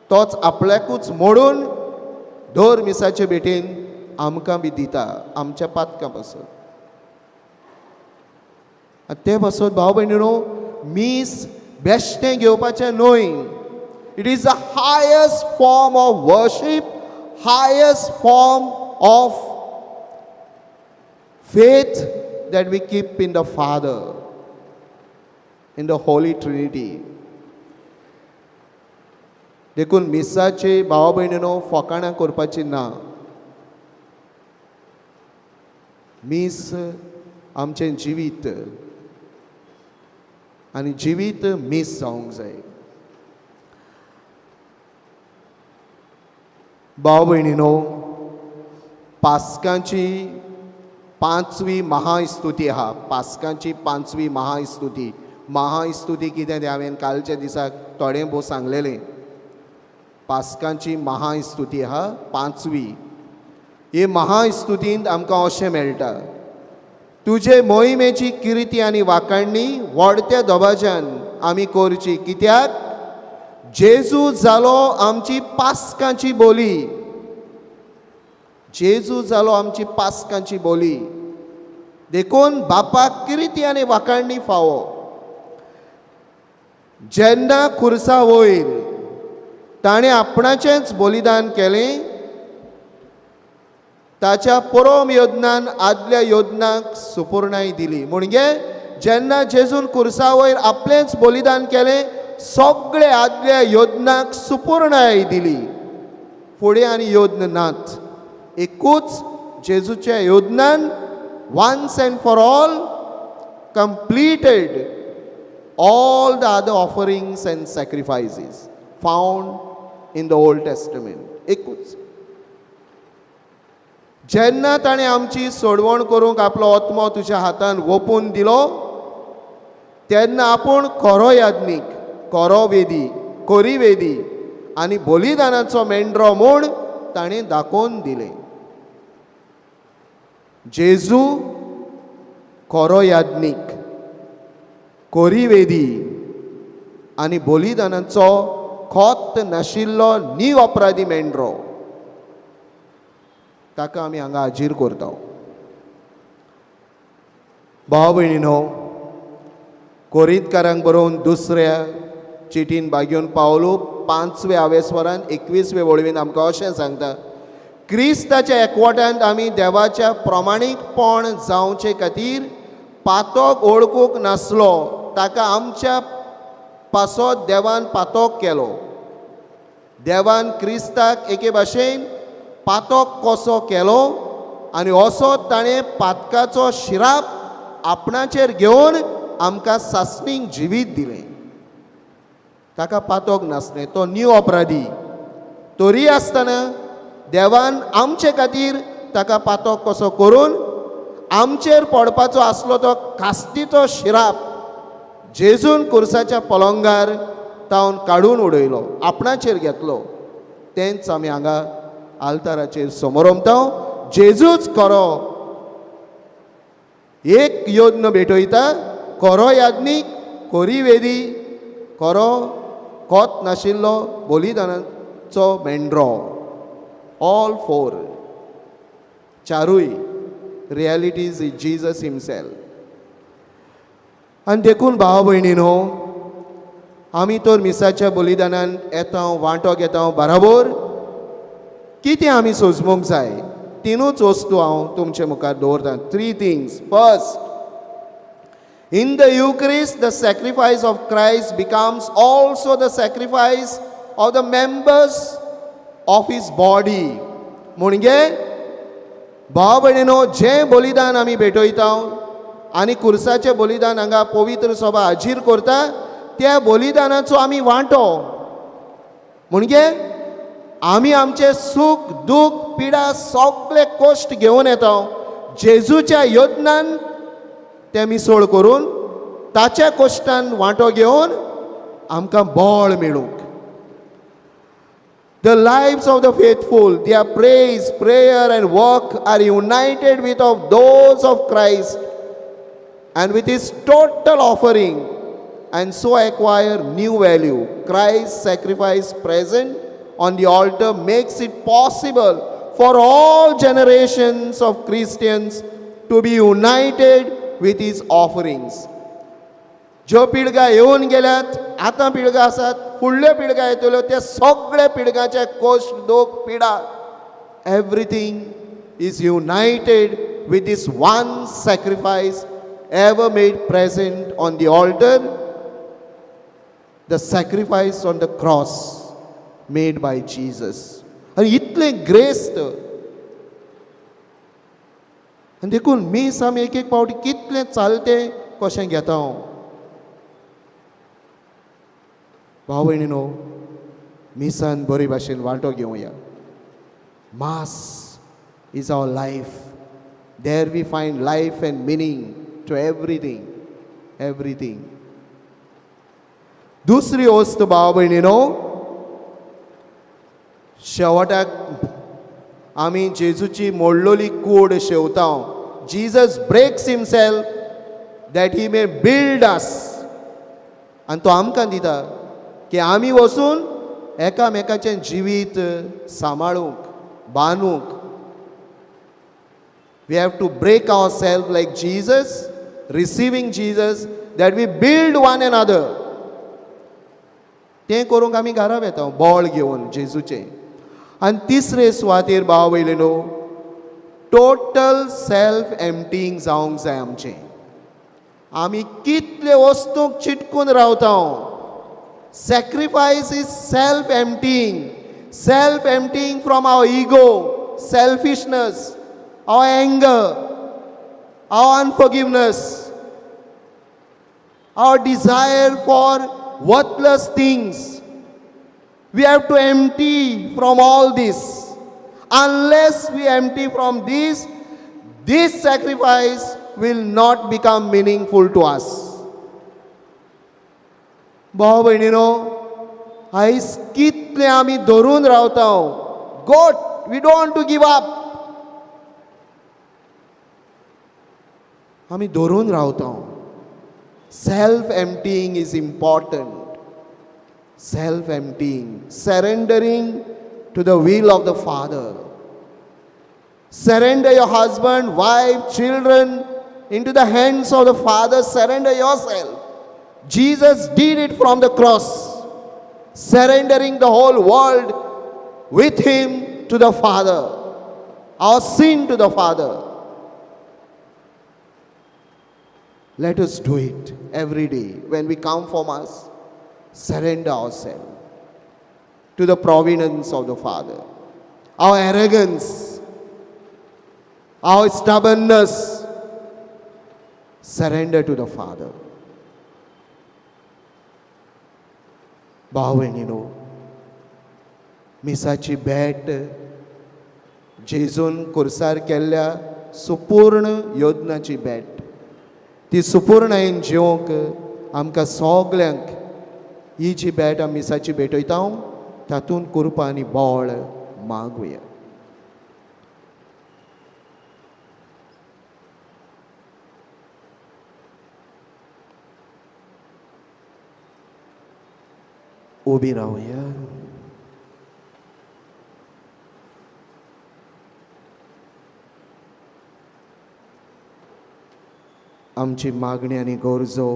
तोच आपल्याकूच मोडून दर मिसाचे भेटेन आमकां बी दिता आमच्या पातकां पासत. ते पासत भाव भयणीनो, मीस बेश्टें घेवपाचें न्हय. It is the highest form of worship, highest form of faith that we keep in the Father, in the Holy Trinity. देखून मिसाचे भाव भयणीनो फकाणां करपाची ना. मीस आमचें जिवीत आनी जिवीत मीस जावंक जाय. भाव भयणीनो, पास्कांची पांचवी महास्तुती आहा. पास्कांची पांचवी महास्तुती. महास्तुती कितें तें हांवें कालच्या दिसाक थोडें भोव सांगलेलें. पास्कांची महास्तुती आहा पांचवी. हे महास्तुतींत आमकां अशें मेळटा, तुजे मोहिमेची किर्ती आनी वाखाणणी व्हडत्या दबाज्यान आमी करची, कित्याक जेजू जालो आमची पास्कांची बोली. जेजू जालो आमची पास्कांची बोली, देखून बापाक किर्ती आनी वाखाणणी फावो. जेन्ना खुर्सा वयर ताणें आपणाचेंच बलिदान केलें, ताच्या परम योजनान आदल्या योजनाक सुपुर्णाय दिली. म्हणजे जेन्ना जेजून खुर्सा वयर आपलेंच बलिदान केलें, सगळे आदल्या योजनाक सुपुर्णाय दिली. फुडें आनी योजना नात, एकूच जेजूच्या योजनान once and for all completed all the other offerings and sacrifices found in the Old Testament. एकूच जेन्ना ताणें आमची सोडवण करूंक आपलो आत्मो तुज्या हातान ओपून दिलो, तेन्ना आपूण खरो याज्ञीक, खरो वेदी, खरी वेदी आनी बलिदानाचो मेंढरो म्हूण ताणें दाखोवन दिलें. जेजू खरो याज्ञीक, खरी वेदी आनी बलिदानाचो खोत नाशिल्लो निअपराधी मेंढरो, ताका आमी हांगा हाजीर करता. भाव भयणीनो, कोरिंतकारांक बरोवन दुसऱ्या चिटीन बागेवन पावलो पांचवे आवेस्वरान 21वे वळवीन आमकां अशें सांगता, क्रिस्ताच्या एकवटांत आमी देवाच्या प्रमाणीकपण जावचे खातीर पातोक ओळखूंक नासलो ताका आमच्या पासत देवान पातोक केलो. देवान क्रिस्ताक एके भाशेन पातोक कसो केलो आनी असो ताणें पातकाचो शिराप आपणाचेर घेवन आमकां सासणीक जिवीत दिलें. ताका पातोक नासलें, तो न्यू अपराधी, तरी आसतना देवान आमचे खातीर ताका पातोक कसो करून आमचेर पडपाचो आसलो तो कास्तीचो शिराप जेजून कुर्साच्या पलंगार तावन काडून उडयलो, आपणाचेर घेतलो. तेंच आमी हांगा आल्ताराचेर समोरमता. जेजूच खरो एक योज्ञ भेटयता, खरो याज्ञीक, खरी वेदी, खरो खोत नाशिल्लो बलिदानाचो मेंढरो. ऑल फोर, चारूय रियलिटीज is Jesus himself. आनी देखून भाव भयणीनो, आमी तर मिसाच्या बलिदानान येता, वांटो घेता, बराबर कितें आमी सोजमूंक जाय? तिनूच वस्तू हांव तुमचे मुखार दवरता. Three things. First, in the Eucharist, the sacrifice of Christ becomes also the sacrifice of the members of his body. म्हणजे भाव भयणीनो, जें बलिदान आमी भेटयता आनी कुर्साचें बलिदान हांगा पवित्र सभा हाजीर करता, त्या बलिदानाचो आमी वांटो. म्हणजे आमी आमचे सूख दूख पिडा सगळे कश्ट घेवन येता, जेजूच्या यत्नान ते मिसळ करून ताच्या कश्टान वांटो घेवन आमकां बळ मेळूंक. The lives of the faithful, their praise, prayer, and work are united with of those of Christ and with his total offering, and so acquire new value. Christ's sacrifice present on the altar makes it possible for all generations of Christians to be united with his offerings. ज्यो पिळगा येवन गेल्यात, आतां पिळगा आसात, फुडल्यो पिळगा येतल्यो, त्या सगळ्या पिळगाचे कश्ट, दोख, पिडा, everything is united with this one sacrifice ever made present on the altar, the sacrifice on the cross made by Jesus. आनी इतलें ग्रेस्त. आनी देखून मीस आमी एक एक फावटी कितलें चालतें कशें घेता हांव. भाव भयणीनो, मिसान बरी भाशेन वांटो घेवया. Mass is our life. There we find life and meaning to everything, everything. दुसरी वस्त भाव भयणीनो, शेवटाक आमी जेजूची मोडलोली कूड Shevta. Jesus breaks himself that he may build us. आनी तो आमकां दिता की आमी वचून एकामेकाचें जिवीत सांबाळूंक, बांदूंक. We have to break ourself like Jesus, receiving Jesus, that we build one another. तें करूंक आमी घरा वेता बळ घेवन जेजूचें. आनी तिसरे सुवातेर भाव भयणीनो, टोटल सेल्फ एम्पटींग जावंक जाय आमचें. आमी कितले वस्तूंक चिटकून रावता. Sacrifice is self emptying, self emptying from our ego, selfishness, our anger, our unforgiveness, our desire for worthless things. We have to empty from all this. Unless we empty from this, this sacrifice will not become meaningful to us. भाव भयणीनो, आयज कितले आमी धरून रावता. God, we don't to give up. आमी धरून रावता. Self emptying is important. Self emptying, surrendering to the will of the Father. Surrender your husband, wife, children into the hands of the Father. Surrender yourself. Jesus did it from the cross, surrendering the whole world with him to the Father, our sin to the Father. Let us do it every day. When we come for Mass, surrender ourselves to the providence of the Father. Our arrogance, our stubbornness, surrender to the Father. भाव भयणीनो, मिसाची भेट जेजून कुर्सार केल्ल्या सुपूर्ण योजनाची भेट. ती सुपूर्णायेन जिवंक आमकां सगल्यांक ही जी भेट आमी मिसाची भेटयता तातूंत कुरपा आनी बळ मागुया. उबी रावया. आमची मागणी आनी गरजो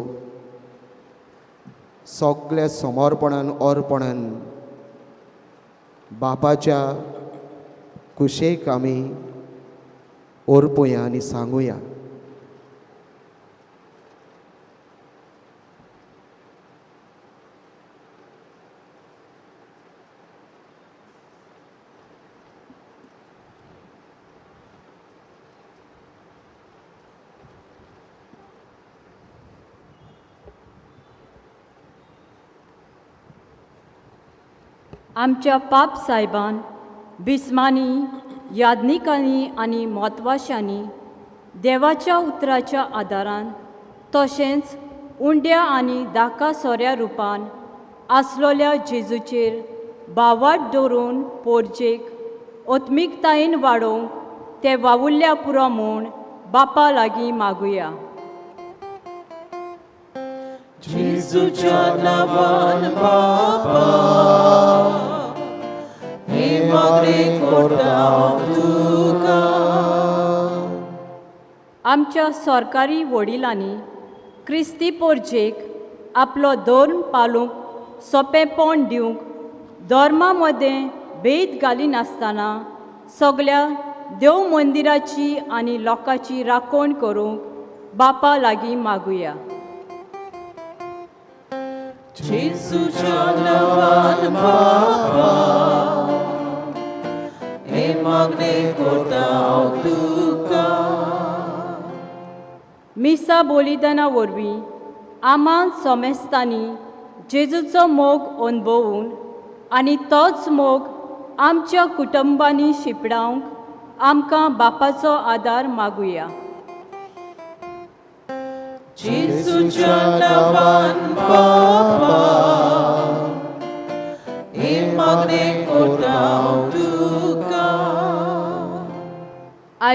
सगळ्या समर्पणान अर्पणान बापाच्या कुशेक आमी ओरपुया आनी सांगुया. आमच्या पाप सायबान बिस्मांनी, याज्ञिकांनी आनी म्हत्वाशांनी देवाच्या उतराच्या आदारान तशेंच उंड्या आनी दाका सोऱ्या रुपान आसलोल्या जेजूचेर भावाट दवरून पोरजेक ओत्मिकतायेन वाडोवंक ते वावुरल्या पुरो म्हूण बापा लागीं मागुया. जेजूच्या नांवान बापा हे मागणें करता तुका. आमच्या सरकारी वडिलांनी क्रिस्ती पोरजेक आपलो धर्म पालूंक सोंपेंपण दिवंक धर्मा मदें भेद घालिनासतना सगल्या देव मंदिराची आनी लोकांची राखण करूंक बापा लागीं मागुया. जेजूच्या नांवान बापा हे मागणें करता तुका. मिसा बलिदाना वरवीं आमान सोमेस्तांनी जेजूचो मोग अणभवून आनी तोच मोग आमच्या कुटुंबांनी शिंपडावंक आमकां बापाचो आदार मागुया. जेजूच्या नांवान बापा हे मागणें करता तुका.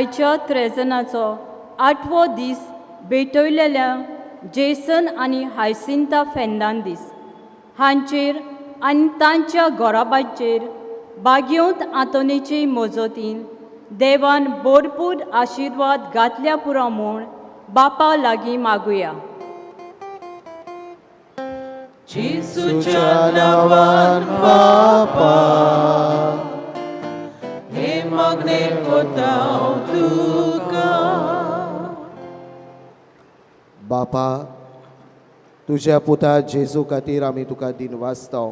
आयच्या त्रेजनाचो 8वो दीस भेटयलेल्या जेसन आनी हायसिंता फेर्नांदीस हांचेर आनी तांच्या घोराबाचेर बागयोंत आंतोनीचे मजतीन देवान भरपूर आशिर्वाद घातल्या पुरो म्हूण बापा लागीं मागुया. जेजूच्या नांवान बापा हे मागणे कोता हांव तुका. बापा, तुज्या पुता जेजू खातीर आमी तुका दिनवासता.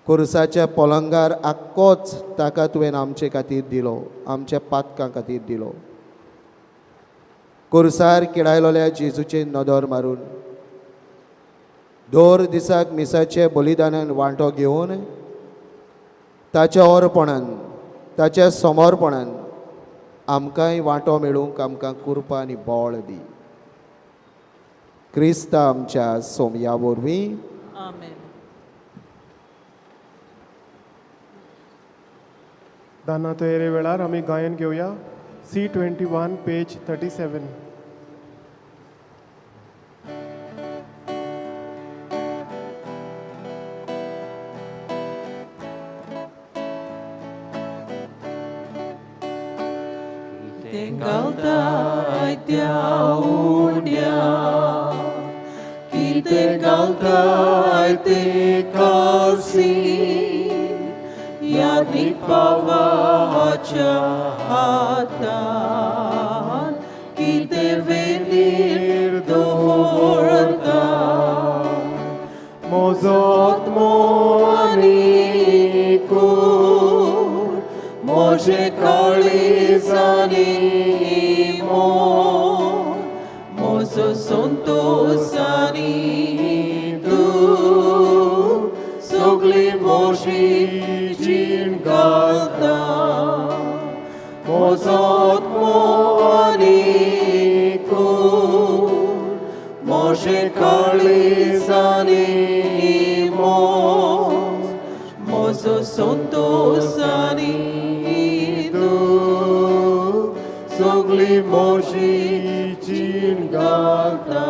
खुर्साच्या पलंगार आक्कोच ताका तुवें आमचे खातीर दिलो, आमच्या पातकां खातीर दिलो. खुर्सार किडायलोल्या जेजूचेर नदर मारून दर दिसाक मिसाचे बलिदानान वांटो घेवन ताच्या अर्पणान, ताच्या समर्पणान आमकांय वांटो मेळूंक आमकां कृपा आनी बळ दी. क्रिस्ता आमच्या सोमया वरवीं. आमेन. दाना तयारे वेळार आमी गायन घेवया. C21 page 37. कितें घालताय त्या उंड्या, कितें घालताय ते कालसी, यादीक पावाच्या हातान कितें वेदीर दवरता. मोजोत आनी कूड म्हजें काळीज आनी मोग, म्हजो संतोस आनी दूख सगळी म्हजी जीण घालता. म्हजो आनी कूड म्हजें काळीज आनी मोग, म्हजो संतोस आनी दूख सगळी म्हजी जीण घालता.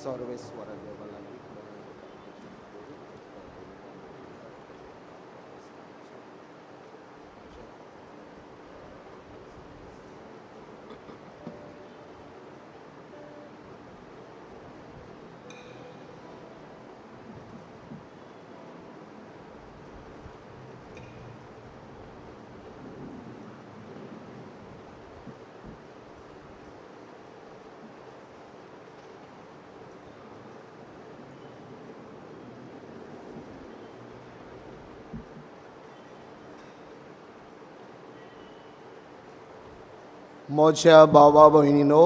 सर्वेस्वरा देवा लागीं म्हज्या भावा भयणीनो,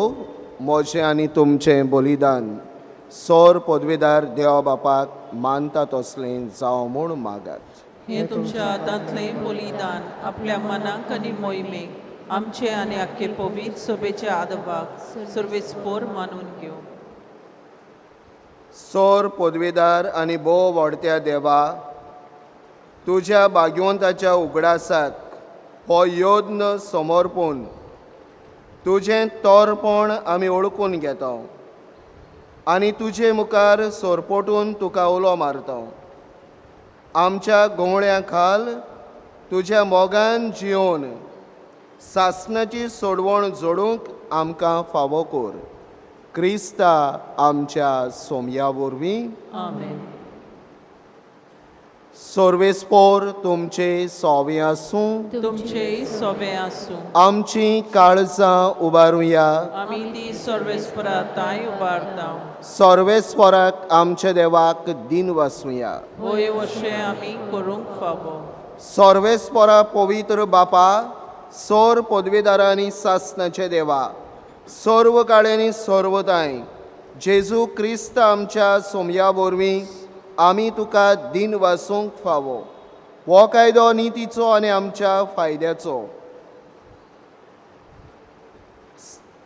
म्हजें आनी तुमचें बलिदान सोर पदवेदार देवा बापाक मानता तसलें जावं म्हूण मागात. हें तुमच्या हातांतलें बलिदान आपल्या मनाक आनी मोहिमेक आमचे आनी आख्खे पवित्र सभेच्या आदबाक सर्वेस्पोर मानून घेवं. सोर पदवेदार आनी भोव व्हडत्या देवा, तुज्या भाग्यवंताच्या उगडासाक हो यत्न समर्पून तुजें तोरपण आमी ओळखून घेता आनी तुजे मुखार सोरपोटून तुका उलो मारता. आमच्या गोंवळ्या खाल तुज्या मोगान जियोवन सासणाची सोडवण जोडूंक आमकां फावो कर. क्रिस्ता आमच्या सोमया वरवीं. आमेन. सर्वेस्पोर तुमचे सोवे आसूं. तुमचेय सोबे आसूं. आमची काळजां उबारुया. आमी ती सर्वेस्परा तांय उबारता. सर्वेस्वराक आमच्या देवाक दिन वासुया. होय अशें आमी करूंक फावो. सर्वेस्परा पवित्र बापा, सोर पदवेदारांनी सासनाचे देवा, सर्व काळ्यांनी सर्वताय जेजू क्रिस्त आमच्या सोमया वरवीं आमी तुका दिन वासूंक फावो. हो कायदो नितीचो आनी आमच्या फायद्याचो.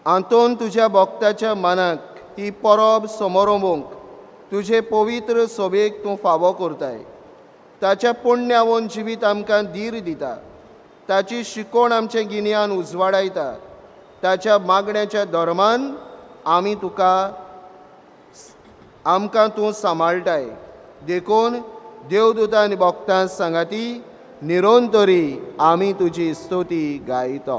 आंतोन तुज्या भक्ताच्या मनाक ही परब समरोवंक तुजे पवित्र सोबेक तूं फावो करताय. ताच्या पुण्यावन जिवीत आमकां धीर दिता. ताची शिकवण आमचें गिन्यान उजवाडायता. ताच्या मागण्याच्या धर्मान आमी तुका आमकां तूं सांबाळटाय. देखून देवदूतां आनी भक्तां सांगाती निरंतरी आमी तुजी स्तुती गायता.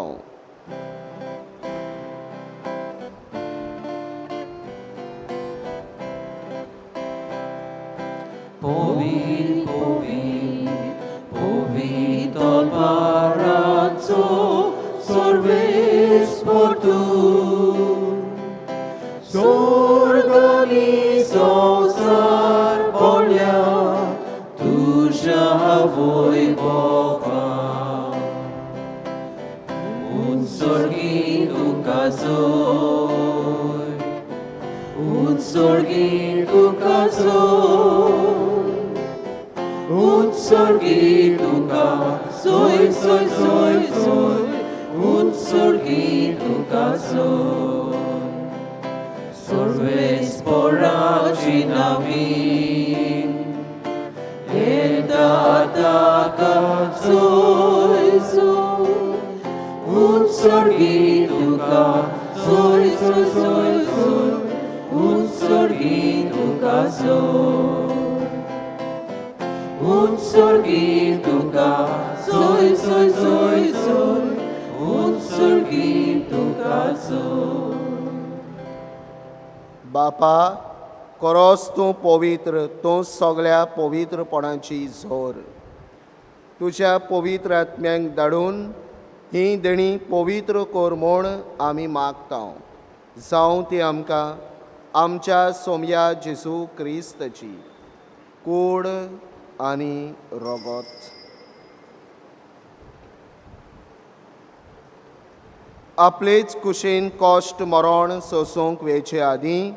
Povi, povi, povi tol paranzo, sorves portu. Sorgani sonsar polya, tuja voi boka. Un sorgi tu kazoi, un sorgi tu kazoi. Un sorgi tuka, soy, soy, soy, soy, un sorgi tuka soy. Sorves poraci navin, etataka soy, soy, un sorgi tuka, soy, soy, soy, soy, un sorgi tuka soy. Un sorgi tuka, soy, soy, soy, soy, un sorgi tuka soy. बापा, कोरोस तूं पवित्र, तूं सगळ्या पवित्रपणाची जोर. तुज्या पवित्र आत्म्यांक धाडून ही देणी पवित्र कर म्हूण आमी मागता. जावं ती आमकां आमच्या सोमया जेजू क्रिस्ताची कूड आनी रगत. आपलेच कुशीन कश्ट मरण सोसूंक वेचे आदीं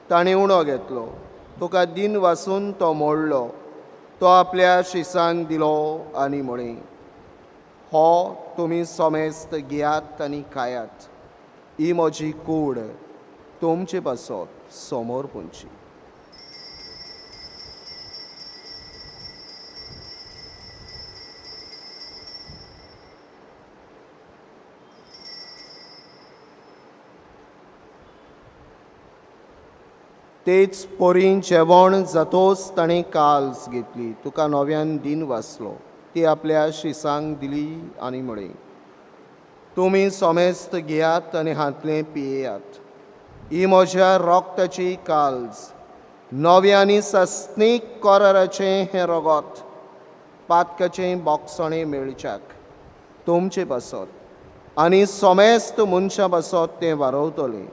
ताणें उणो घेतलो. तुका दिन वासून तो मोडलो. तो आपल्या शिसांक दिलो आनी म्हळें, हो तुमी समेस्त घेयात आनी खायात. ही म्हजी कूड तुमचे पासत समोर पुंची. तेच पोरीन जेवण जातोच ताणें काल्स घेतली. तुका नव्यान दिन वाचलो. ती आपल्या शिसांक दिली आनी म्हळें, तुमी समेस्त घेयात आनी हांतलें पियेयात. ही म्हज्या रोगताची काल्स, नव्या आनी सस्नीक कराराचें हें रगत, पातकाचें बोगसणें मेळच्याक तुमचे पासत आनी समेस्त मनशां पासत तें वारवतलें.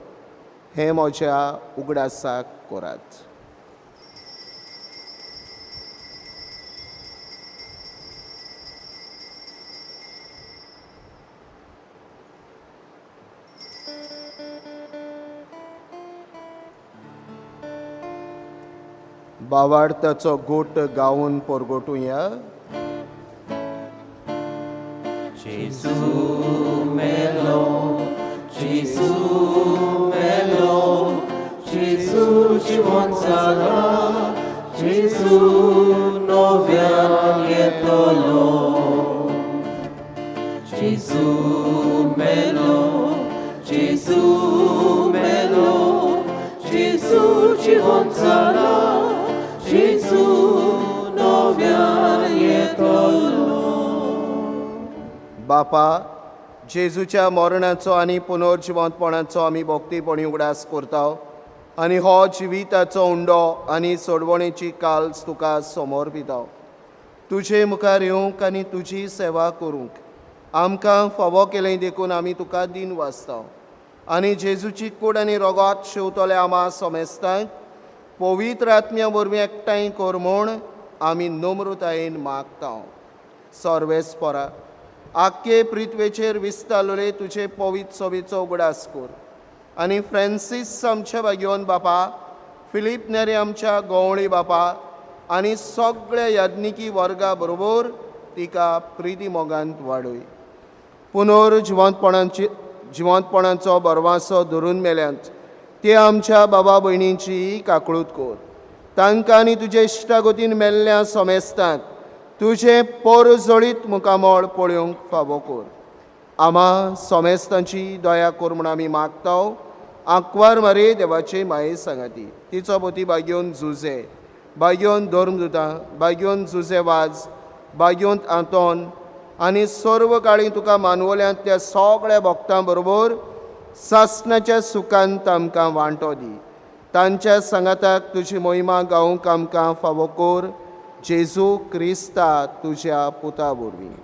हें म्हज्या उगडासाक करात. बावार्थाचो गोट गावन परगटुया. जेजू मेलो, जेजू मेलो, जेजू जिवन जाला, जेजू नव्यान येतलो. जेजू मेलो, जेजू मेलो, जेजू जिवन जाला, जेजू नव्यान येतलो. बापा, जेजूच्या मरणाचो आनी पुनर्जिवंतपणाचो आमी भक्तीपणी उगडास करता आनी हो जिविताचो उंडो आनी सोडवणेची काल्स तुका समोर दिता. तुजे मुखार येवंक आनी तुजी सेवा करूंक आमकां फावो केलें देखून आमी तुका दिन वाचता. आनी जेजूची कूड आनी रगत शेवतले आमा समेस्तांक पवित्र आत्म्या वरवीं एकठांय कर म्हूण आमी नम्रतायेन मागता. सर्वेस्परा, आख्खे पृथ्वेचेर विस्तारले तुजे पवित्र सभेचो उगडास कर आनी फ्रांसीस आमच्या भाग्यवन बापा, फिलीप नेरे आमच्या गवळी बापा आनी सगळ्या याज्ञिकी वर्गा बरोबर तिका प्रिती मोगांत वाडय. पुनर जिवंतपणाचो बरवासो धरून मेल्यांत ते आमच्या बाबा भयणींची काकळूत कर. तांकां आनी तुजे इश्टागतीन मेल्ल्या समेस्तांक तुजें पोरजळीत मुखामळ पळोवंक फावो कर. आमा सोमेस्तांची दया कर म्हूण आमी मागता. आंकवार मारे देवाचे माये सांगाती तिचो पोती बागयोवन जुजे, बागयोवन धर्मदुतां, बागयोवन जुजे वाज, बागयोवन आंतोन आनी सर्व काळी तुका मानवल्यांत त्या सगळ्या भक्तां बरोबर सासणाच्या सुखांत आमकां वांटो दी. तांच्या सांगाताक तुजी मोहिमा गावंक आमकां फावो कर, जेजू क्रिस्ता तुज्या पुता वरवीं.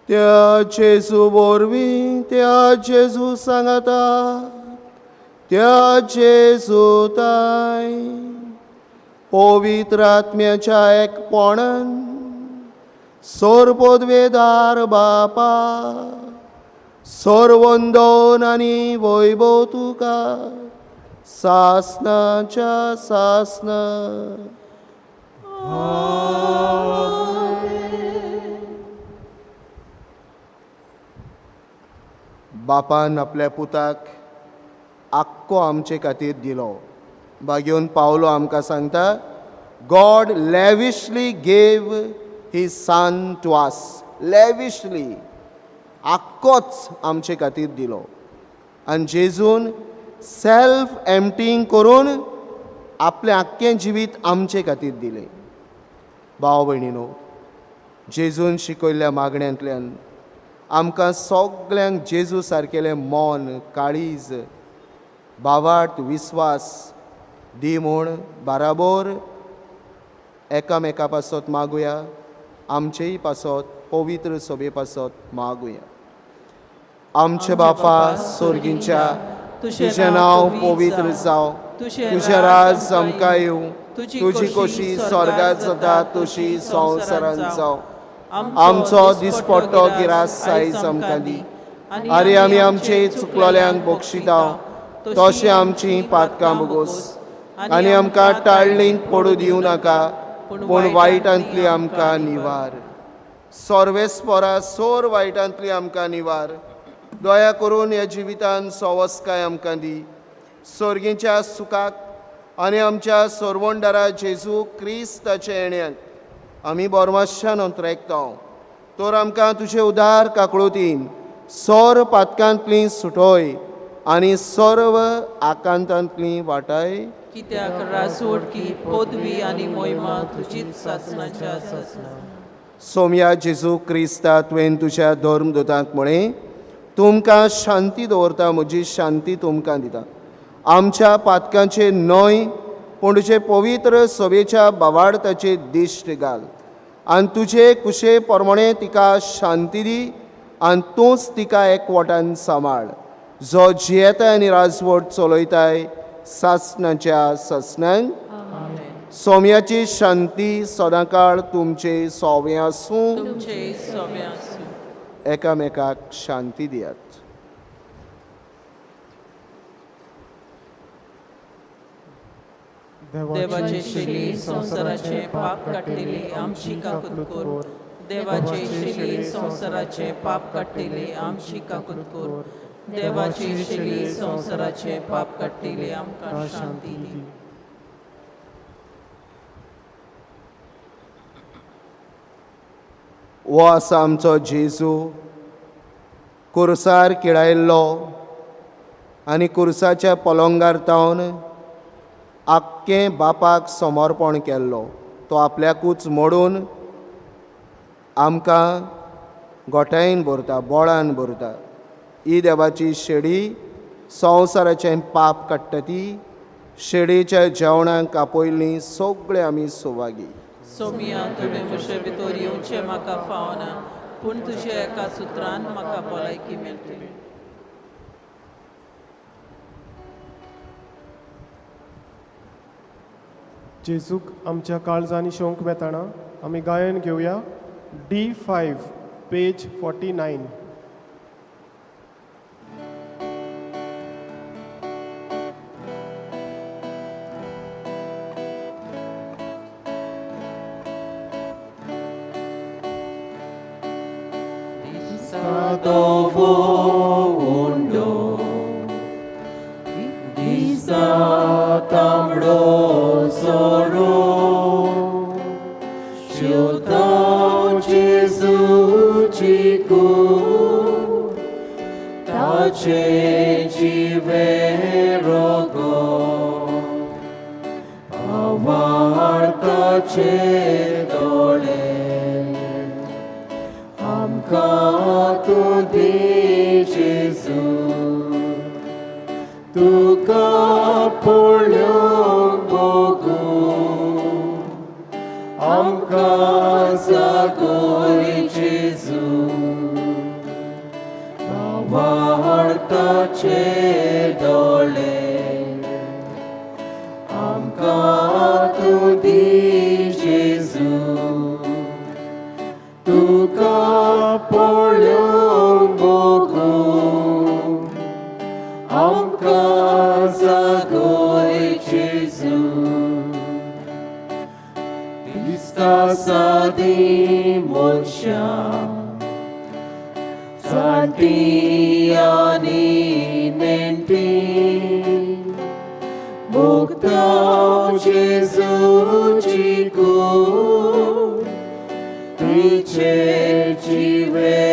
त्या जेजू वरवीं, त्या जेजू सांगाता, त्या जेजू ताय पवित्र आत्म्याच्या एकपणान सोरपोदवेदार बापा सोरवंदन आनी वैभव तुका सासनाच्या सासना. बापान आपल्या पुताक आक्को आमचे खातीर दिलो. बागेवन पावलो आमकां सांगता, God lavishly gave his son to us. Lavishly आक्कोच आमचे खातीर दिलो. आनी जेजून सेल्फ एम्पटींग करून आपलें आख्खें जिवीत आमचे खातीर दिलें. भाव भयणीनो, जेजून शिकयल्ल्या मागण्यांतल्यान आमकां सगल्यांक जेजू सारकेलें मन, काळीज, भावार्थ, विस्वास दी म्हूण बाराबोर एकामेका पासत मागुया, आमचेय पासत पवित्र सभे पासत मागुया. आमचे बापा सोर्गींच्या, तुजें नांव पवित्र जावं, तुजें राज आमकां येवं, तुजी कोशी स्वर्गात जाता तशी संवसारांत जावं. आमचो दिसपट्टो गिरास सायज आमकां दी, आनी आमी आमचे चुकलोल्यांक बक्षिता तशें आमची पातकां भोगोस, आनी आमकां टाळणींत पडूं दिवं नाका, पूण वायटांतली आमकां निवार. सोर्वेस्पोरा सोर वायटांतली आमकां निवार. दया करून ह्या जिवितान सवस्काय आमकां दी, सोर्गीच्या सुखाक आनी आमच्या सोरवंडारा जेजू क्रिस्ताच्या येण्याक आमी बोरमाशान अंतरेकता. तर आमकां तुजे उदार काकळुतीन सोर पातकांतली सुटोय आनी सर्व आकांतांतली वाटाय. कित्याक रासवडकी पदवी आनी मोहिमा तुजीच सासणाच्या सासणा. सोमया जेजू क्रिस्ता, तुवें तुज्या धर्मदूतांक म्हळें, तुमकां शांती दवरता, म्हजी शांती तुमकां दिता. आमच्या पातकांचे न्हय पूण तुजे पवित्र सभेच्या बावाडताचे दिश्ट घाल आनी तुजे कुशे प्रमाणे तिका शांती दी आनी तूंच तिका एकवटान सांबाळ, जो जियेताय आनी राजवट चलयताय सासणाच्या सासणांक. सोम्याची शांती सदांकाळ तुमचे सोवे आसूं. तुमचे सोवे आसूं. एकामेकाक शांती दियात. देवाचे शेली संवसाराचे पाप काडटली आमची काकूत कर. देवाचे शेली संवसाराचे पाप काडटली आमची काकूत कर. देवाचे शेली संवसाराचे पाप काडटली आमकां शांती दी. हो आसा आमचो जेजू कुर्सार किळायल्लो आनी कुर्साच्या पलंगार तावन आख्खें बापाक समर्पण केल्लो. तो आपल्याकूच मोडून आमकां गोठायेन भरता, बोळान भरता. ही देवाची शेडी संवसाराचें पाप काडटा. ती शेडीच्या जेवणाक आपयल्ली सगळे आमी सुवागी. सोमिया, तुवें म्हजे भितर येवचें म्हाका फावना, पूण तुज्या एका सुत्रान म्हाका भलायकी मेळटली. जेजूक आमच्या काळजांनी शोंक वेताना आमी गायन घेवया D5 page 49. Dovo undo, disa जेवता जेजूची कूड ताचे जिवे रोगो भावार्थाचे दोळे आमकां तूं दी जेजू तुका पळोवंक भोगूं आमकां जागय जेजू भावार्थाचे दोळे आमकां तूं दी जेजू तुका पळोवंक भोगूं आमकां जागय जेजू दिसता सादी मनशां जाणटी आनी नेणटी मुक्ता जेजूची कूड तिचे जिवे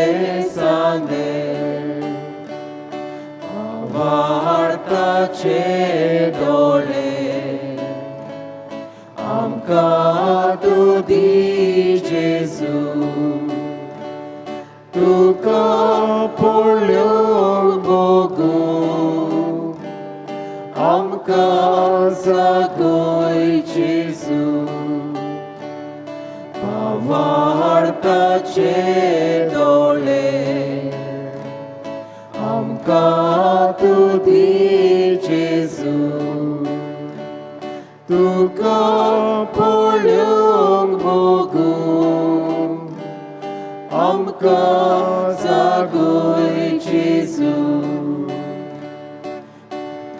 सांगे भावार्थाचे दोळे आमकां तूं दी जेजू तुका पळोवंक भोगूं आमकां जागय जेजू भावार्थाचे दोळे आमकां तूं दी जेजू तुका पळोवंक भोगूं आमकां जागय जेजू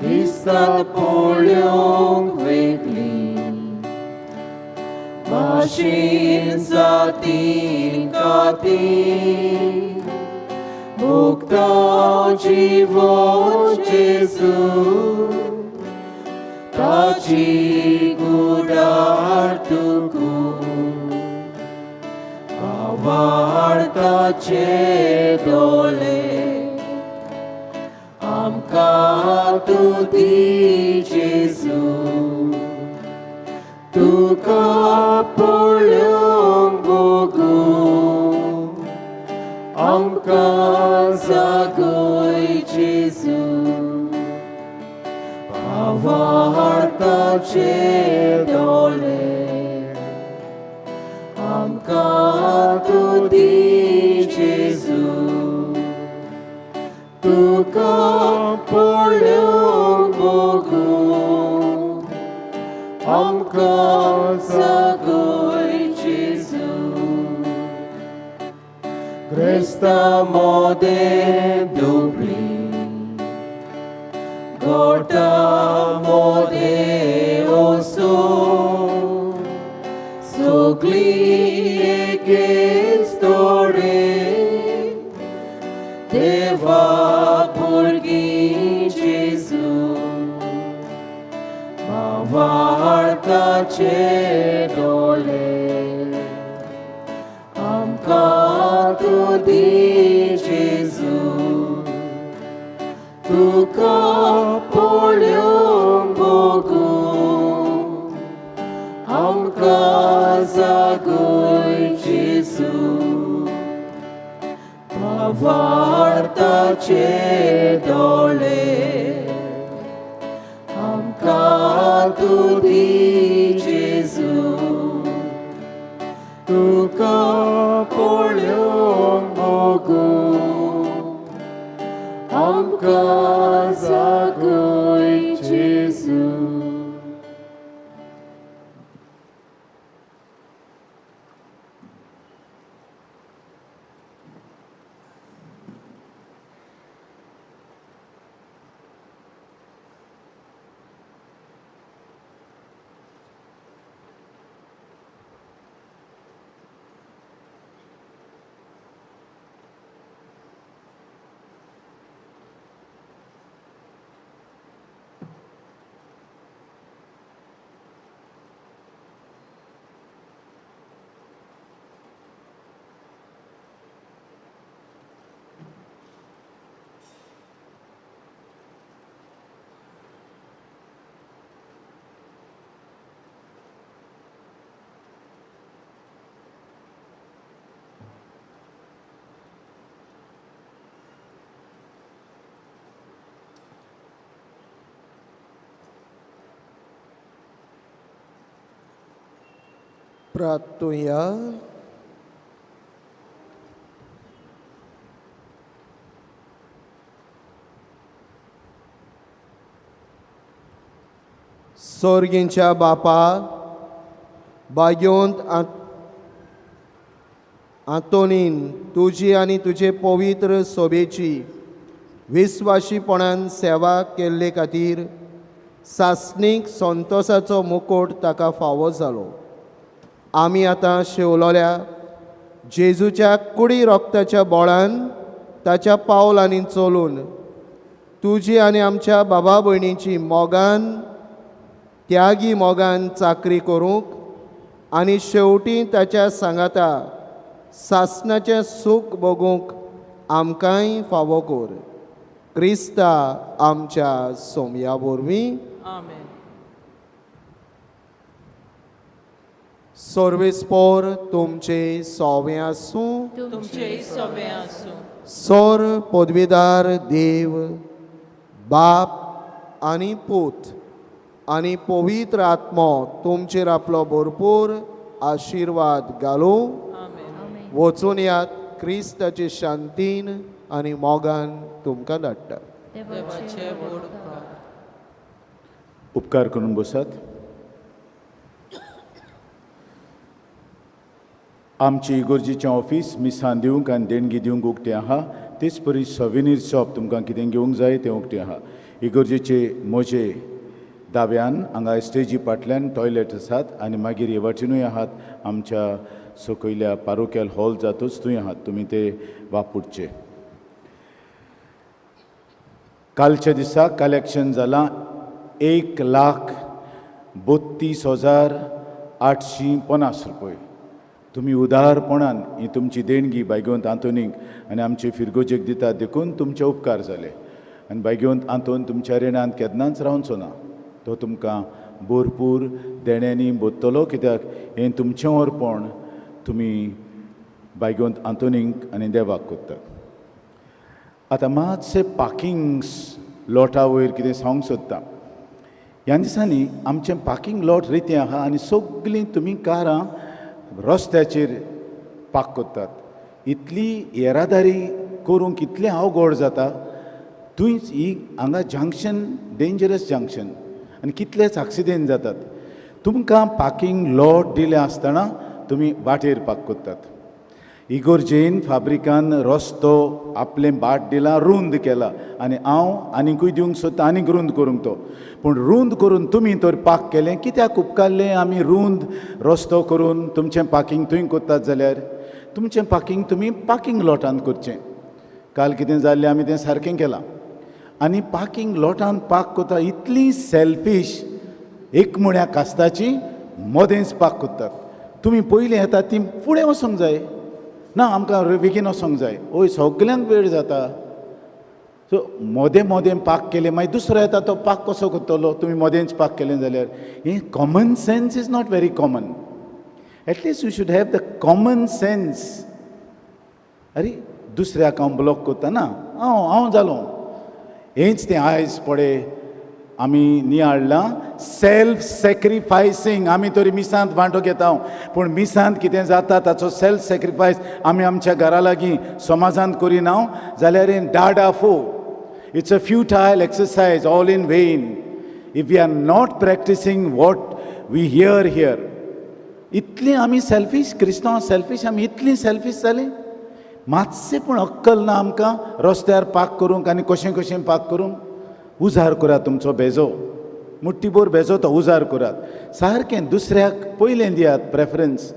दिसतात पळोवंक वेगळी भाशेन जातीन कातीन मुक्ता जिवो जेजू ताची गुडार तुकून भावार्थाचे दोळे आमकां तूं दी जेजू तुका पळोवंक भोगूं आमकां जागय जेजू भावार्थाचे दोळे आमकां तूं दी जेजू तुका पळोवंक भोगूं आमकां जागय जेजू क्रिस्ता मोदें दुबळी गोटा मोदें ओसो सगळी एकेच तोरे देवा भुरगीं जेजू भावार्थाचे दोळे आमकां तूं दी जेजू तुका पळोवंक भोगूं आमकां जागय जेजू भावार्थाचे दोळे आमकां तूं दी जेजू तुका पळोवंक भोगूं आमकां जागय जेजू. प्रार्थुया. सोर्गींच्या बापा, भाग्योंत आंतोनीन तुजी आनी तुजे पवित्र सोबेची विस्वाशीपणान सेवा केल्ले खातीर सासणीक संतोसाचो मुकोट ताका फावो जालो. आमी आतां शेवलोल्या जेजूच्या कुडी रोगताच्या बोळान ताच्या पावलांनी चलून तुजी आनी आमच्या बाबा भयणीची मोगान त्यागी मोगान चाकरी करूंक आनी शेवटी ताच्या सांगाता सासणाचें सूख भोगूंक आमकांय फावो कर. क्रिस्ता आमच्या सोमया वरवीं. आमेन. सर्वेस्पोर तुमचे सोवें आसूं. तुमचेय सोबें आसूं. सोर पदवीदार देव बाप आनी पूत आनी पवित्र आत्मो तुमचेर आपलो भरपूर आशिर्वाद घालूं. आमेन. वचून यात, क्रिस्ताचे शांतीन आनी मोगान तुमकां धाडटा. देवाचे व्हड उपकार. उपकार करून बसात. आमची इगोर्जीचें ऑफीस मिसां दिवंक आनी देणगी दिवंक उक्तें आहा. तेच परी सविनीर शॉप तुमकां कितें घेवंक जाय तें उक्तें आहा. इगोर्जेचे मोजे दाव्यान हांगा स्टेजी फाटल्यान टॉयलेट आसात आनी मागीर हे वाटेनूय आहात. आमच्या सकयल्या पारोक्याल हॉल जातूच थंय आहात, तुमी ते वापरचे. कालच्या दिसा कलेक्शन जालां 1,32,850 रुपये. तुमी उदारपणान ही तुमची देणगी बायगोवंत आंतोनीक आनी आमचे फिरगोजेक दितात देखून तुमचे उपकार जाले. आनी बायगोवंत आंतोन तुमच्या रिणांत केन्नाच रावचो ना, तो तुमकां भरपूर देण्यांनी बोत्तलो, कित्याक हें तुमचें अर्पण तुमी बायगोवंत आंतोनीक आनी देवाक करतात. आतां मातशें पार्किंग लॉटा वयर कितें सांगूंक सोदता. ह्या दिसांनी आमचें पार्किंग लॉट रितें आहा आनी सगळीं तुमी कारां रस्त्याचेर पार्क करतात. इतली येरादारी करूंक इतलें अवघड जाता. थंयच ही हांगा जंक्शन डेंजरस जंक्शन आनी कितलेच एक्सिडेंट जातात. तुमकां पार्किंग लॉट दिलें आसतना तुमी वाटेर पार्क करतात. इगोर्जेन फाब्रिकान रस्तो आपलें बाट दिला, रुंद केला आनी हांव आनीकूय दिवंक सोदता आनीक रुंद करूंक तो, पूण रुंद करून तुमी तर पार्क केलें कित्याक उपकारलें? आमी रुंद रस्तो करून तुमचें पार्किंग थंय करतात जाल्यार तुमचें पार्किंग तुमी पार्किंग लॉटान करचें. काल कितें जाल्लें आमी तें सारकें केलां. आनी पार्किंग लॉटान पार्क करता इतली सेल्फीश, एक मुण्या कास्ताची मदेंच पार्क करतात. तुमी पयलीं येतात ती फुडें वचूंक जाय ना, आमकां बेगीन वचोंक जाय. ओय सगल्यांक वेळ जाता. सो मोदें मोदें पार्क केलें मागीर दुसरो येता तो पार्क कसो करतलो? तुमी मोदेंच पार्क केलें जाल्यार हें common sense is not very common. At least you should have the common sense. आरे दुसऱ्याक हांव ब्लॉक करता ना, हांव हांव जालो हेंच तें. आयज पळय आमी नियाळ्ळां सेल्फ सॅक्रिफायसींग. आमी तरी मिसांत वांटो घेता, पूण मिसांत कितें जाता ताचो सेल्फ सॅक्रिफायस आमी आमच्या घरा लागीं समाजांत करिना जाल्यार हें डाडा फो. It's a futile exercise, all in vain if we are not practicing what we hear here. इतलीं आमी सेल्फीश, क्रिस्तांव सेल्फीश, आमी इतलीं सेल्फीश जालीं. मातशें पूण अक्कल ना आमकां रस्त्यार पार्क करूंक आनी कशें कशें पार्क करूंक. उजार करात तुमचो बेजो, मुट्टीभर बेजो तो उजार करात सारकें, दुसऱ्याक पयलें दियात प्रेफरन्स.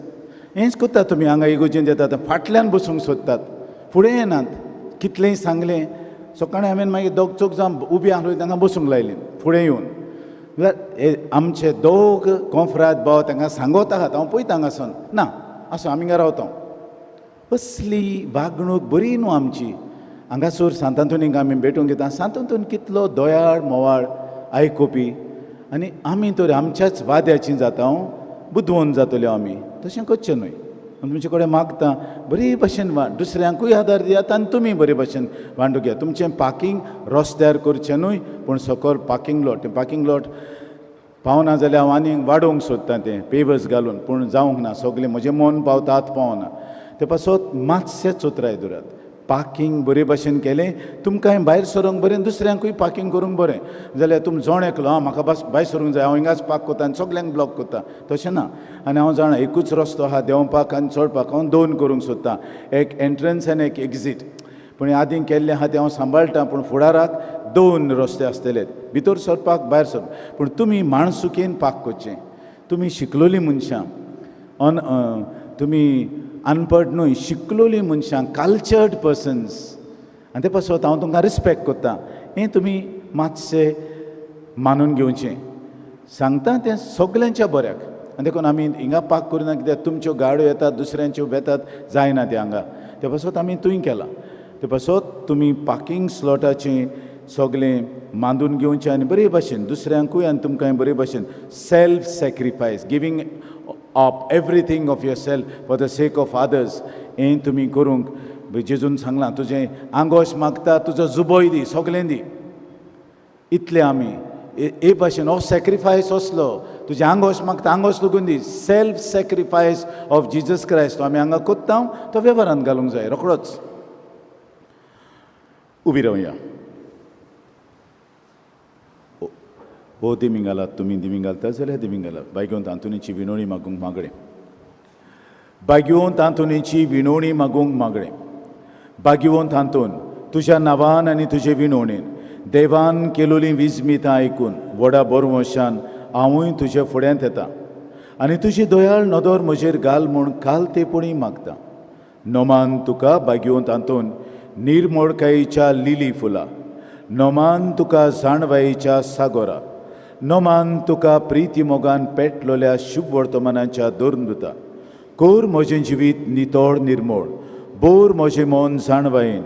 हेंच करता तुमी हांगा इगोर्जेंत येतात फाटल्यान बसूंक सोदतात, फुडें येनात. कितलेंय सांगलें सकाळीं हांवें, मागीर दोग चौग जावन उबी आहली तांकां बसूंक लायली फुडें येवन. म्हळ्यार हे आमचे दोग कोंफ्राद भाव तांकां सांगत आहात, हांव पळयता हांगासून ना आसूं आमी हांगा रावता. असली वागणूक बरी न्हू आमची. हांगासर सांतांतोनीक आमी भेटूंक येता, सांतांतोन कितलो दयाळ मोवाळ आयकुपी, आनी आमी तर आमच्याच वाद्याची जाता, बुदवंत जातल्यो आमी. तशें करचें न्हय. तुमचे कडेन मागता बरी भशेन दुसऱ्यांकूय आदार दियात आनी तुमी बरे भशेन वांटूंक घेयात. तुमचें पार्किंग रस्त्यार करचें न्हय, पूण सकयल पार्किंग लॉट, तें पार्किंग लॉट पावना जाल्यार हांव आनीक वाडोवंक सोदतां तें पेवर्स घालून, पूण जावंक ना. सगळें म्हजें मन पावता आत पावना. ते पासत मातशें चतुराय दवरात. पार्कींग बरे भाशेन केलें तुमकांय भायर सरूंक बरें, दुसऱ्यांकूय पार्कींग करूंक बरें. जाल्यार तुम जण एकलो आं म्हाका बस भायर सरूंक जाय, हांव हिंगाच पार्क करता आनी सगल्यांक ब्लॉक करता, तशें ना. आनी हांव जाणा एकूच रस्तो आहा देंवपाक आनी चडपाक. हांव दोन करूंक सोदतां, एक एंट्रन्स आनी एक एक्झीट. पूण आदीं केल्लें आहा तें हांव सांबाळटा, पूण फुडाराक दोन रस्ते आसतले, भितर सरपाक भायर सरपाक. पूण तुमी माणसुकेन पार्क करचें. तुमी शिकलोलीं मनशां, तुमी अनपड न्हय, शिकलोलीं मनशां, कल्चर्ड पर्सन्स. आनी ते पासत हांव तुमकां रिस्पेक्ट करता. हें तुमी मातशें मानून घेवचें. सांगता तें सगल्यांच्या बऱ्याक. आनी देखून आमी हिंगा पार्क करिना, कित्याक तुमच्यो गाडयो येतात, दुसऱ्यांच्यो वेतात, जायना तें हांगा. ते पासत आमी थंय केलां. ते पासत तुमी पार्कींग स्लॉटाचें सगळें मांदून घेवचें आनी बरे भाशेन दुसऱ्यांकूय आनी तुमकांय बरे भाशेन self sacrifice, giving up everything of yourself for the sake of others, हें तुमी करूंक जेजून सांगलां. तुजें आंगोश मागता, तुजो जुबोय दी, सगळें दी. इतलें आमी हे भाशेन हो सॅक्रिफायस असलो, तुजें आंगोश मागता आंगोश लागून दी. Self sacrifice of Jesus Christ तो आमी हांगा कोत्ता, तो वेव्हारांत घालूंक जाय रोखडोच. उबी रावया. हो दिमी घालात, तुमी दिमी घालता जाल्यार दिमी घालात. बायगेवंत आंतोनीची विनोणी मागूंक मागणें. बागेवंत आंतोनीची विनोणी मागूंक मागणें. बागेवंत आंतोन, तुज्या नांवान आनी तुजे विनोणेन देवान केलोलीं विजमितां आयकून व्हडा बोरवंशान हांवूय तुज्या फुड्यांत येता आनी तुजी दयाळ नदर म्हजेर घाल म्हूण काल तेपणी मागता. नोमान तुका बागेवंत आंतोन निर्मोळकायेच्या लिली फुलां, नोमान तुका जाणवायेच्या सागोरा, नोमान तुका प्रिती मोगान पेटलोल्या शुभ वर्तमानाच्या दोरदुता. कोर म्हजें जिवीत नितळ निर्मोळ, बोर म्हजें मन जाणवायेन,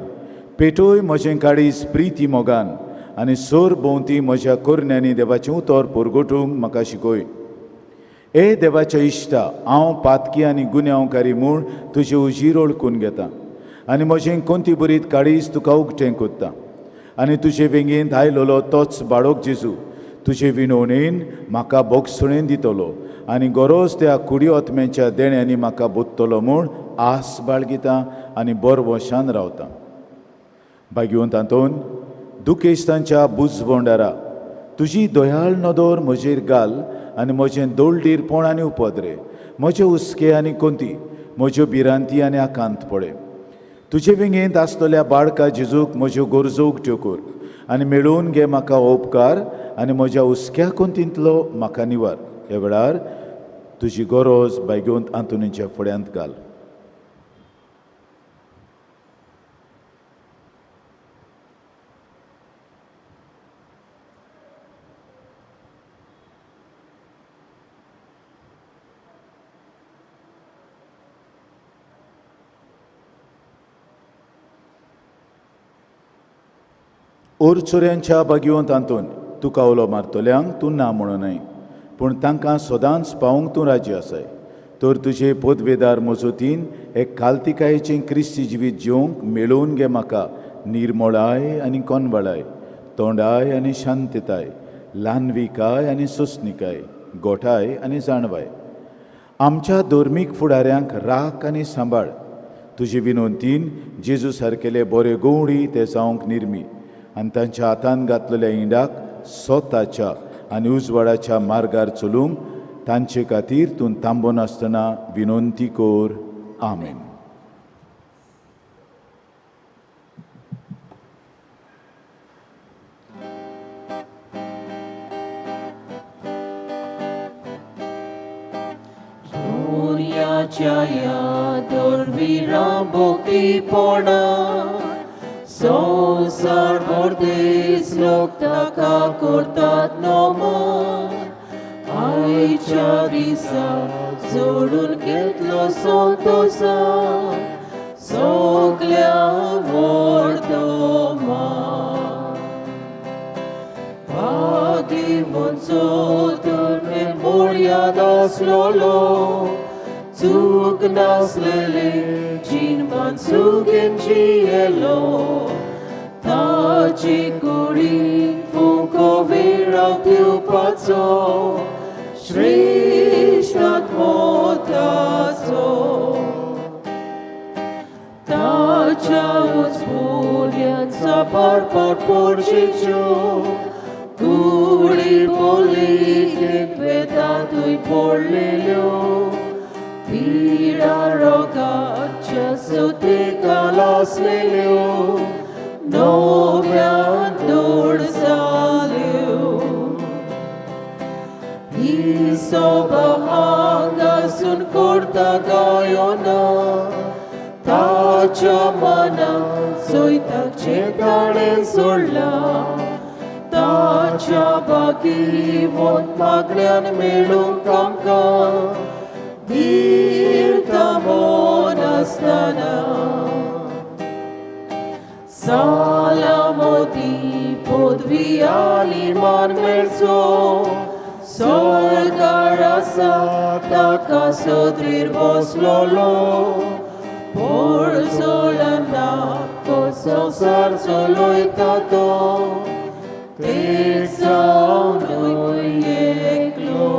पेटोय म्हजें काळीज प्रिती मोगान आनी सोर भोंवती म्हज्या कोरण्यांनी देवाचें उतर परगटूंक म्हाका शिकय. ए देवाच्या इश्टा, हांव पातकी आनी गुन्यांवकारी म्हूण तुजें उजीर ओळखून घेता आनी म्हजें कोंती बरीत काळीज तुका उगटें कोत्ता आनी तुजे वेंगेंत आयलोलो तोच बाळोक जेजू तुजे विनवणेन म्हाका बोगसणेन दितलो आनी गरोज त्या कुडी आत्म्याच्या देण्यांनी म्हाका बोत्तलो म्हूण आस बाळगिता आनी बरवशान रावता. भाग्यवंत आंतोन, दुखेस्तांच्या बुजवंडारा तुजी दयाळ नदर म्हजेर घाल आनी म्हजें दोळडीरपण आनी उपद्रे, म्हजे हुस्के आनी कोंती, म्हज्यो भिरांती आनी आकांत पळय. तुजे वेंगेंत आसतल्या बाळका जेजूक म्हज्यो गरजो उगट्यो कर आनी मेळोवन घे म्हाका उपकार आनी म्हज्या हुस्क्या कोंतींतलो म्हाका निवार. ह्या वेळार तुजी गरज बायगेवंत आंतोनीच्या फुड्यांत घाल. ओरचोऱ्यांच्या बागेवंत आंतोन, तुका उलो मारतल्यांक तूं ना म्हणूनय, पूण तांकां सदांच पावूंक तूं राजी आसाय. तर तुजे पदवेदार मजतीन एक कालतिकायेचें क्रिस्ती जिवीत जिवंक मेळोवन घे म्हाका निर्मोळाय आनी कोनवळाय, तोंडाय आनी शांतताय, ल्हानविकाय आनी सोंसणिकाय, गोठाय आनी जाणवाय. आमच्या धर्मीक फुडाऱ्यांक राख आनी सांबाळ. तुजे विनवंतीन जेजू सारकेले बरे गवडी ते जावंक निर्मी आनी तांच्या हातान घातलेल्या इंडाक स्वताच्या आनी उजवाडाच्या मार्गार चलूंक तांचे खातीर तूं थांबनासतना विनवंती कर. आमेन. च्या दोरविरां भोक्तीपणा संवसार भरदेस लोक ताका करतात नमन. आयच्या दिसा जोडून घेतलो संतोसा सगल्या वर्तमान. भाग्यवंचो तर मोर्याद आसलोलो, चूक नासलेले जिनमान सुगेन जियेलो. ताची कुडी फूंक तुको विराग दिवपाचो श्रेश्ठ आत्मोताचो ताच्या उजपुऱ्यांचा पारपार पोरचेच्यो कुडी बोलिकेत वेदांतूय पडलेल्यो पिडा रोगाच्या सुतिका लासलेल्यो नव्यान दूर जाल्यो ही सोबा हांगासून करता गायोना ताच्या मनाक सोयताचें ताणें सोडलां ताच्या बागी वत मागल्यान मेळूंक आमकां धीर थांबोनासतना सालामोती पदवी आनी मान मेळचो स्वर्गार आसा ताका सदरीर बसलोलो पोरसोळना तो संवसार चलयता तो ते जावनूय एकलो.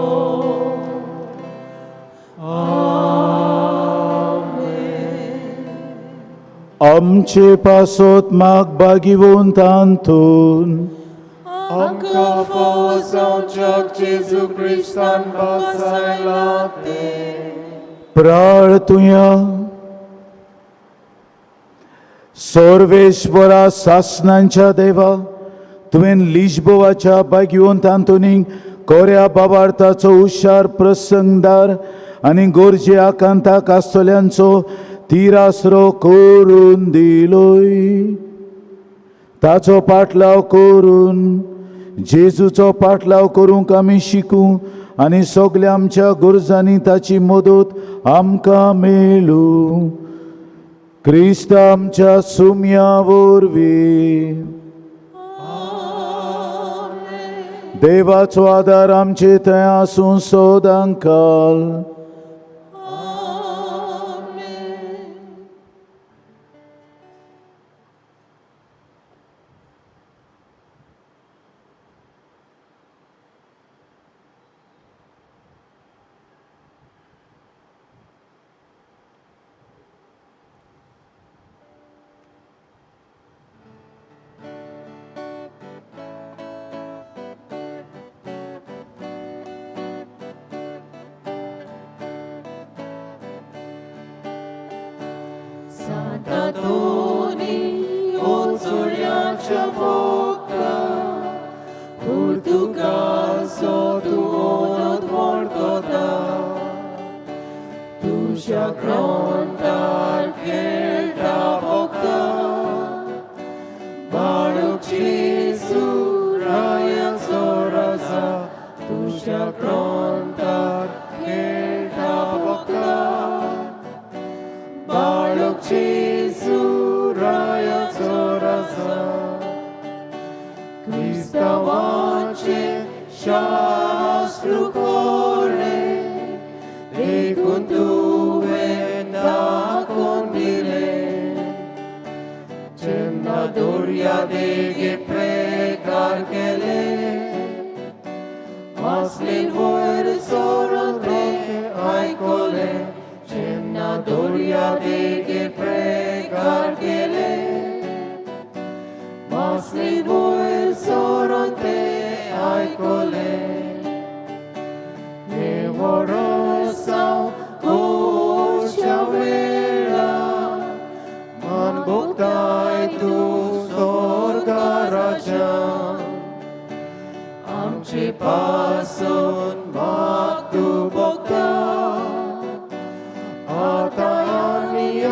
आमेन. आमचे पासत माग बागिवंत आंतून आमकां फावो जावच्याक जेजू क्रिस्तान भासायला तें. प्रार्थुया. सर्वेश्वरा सासनांच्या देवा, तुवें लिजबोवाच्या बागिवंत आंतोनीक कोऱ्या बाबार्थाचो हुशार प्रसंगदार आनी गोरजे आकांताक आसतल्यांचो तिरासरो करून दिलोय. ताचो पाटलाव करून जेजूचो पाटलाव करूंक आमी शिकूं आनी सगल्या आमच्या गरजांनी ताची मदत आमकां मेळूं. क्रिस्त आमच्या सुम्या वरवीं. देवाचो आदार आमचे थंय आसूं सदांकाल.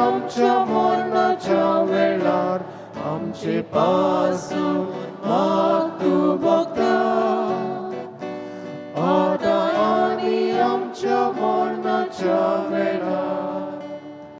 आमच्या मरणाच्या वेळार आमचे पासून माग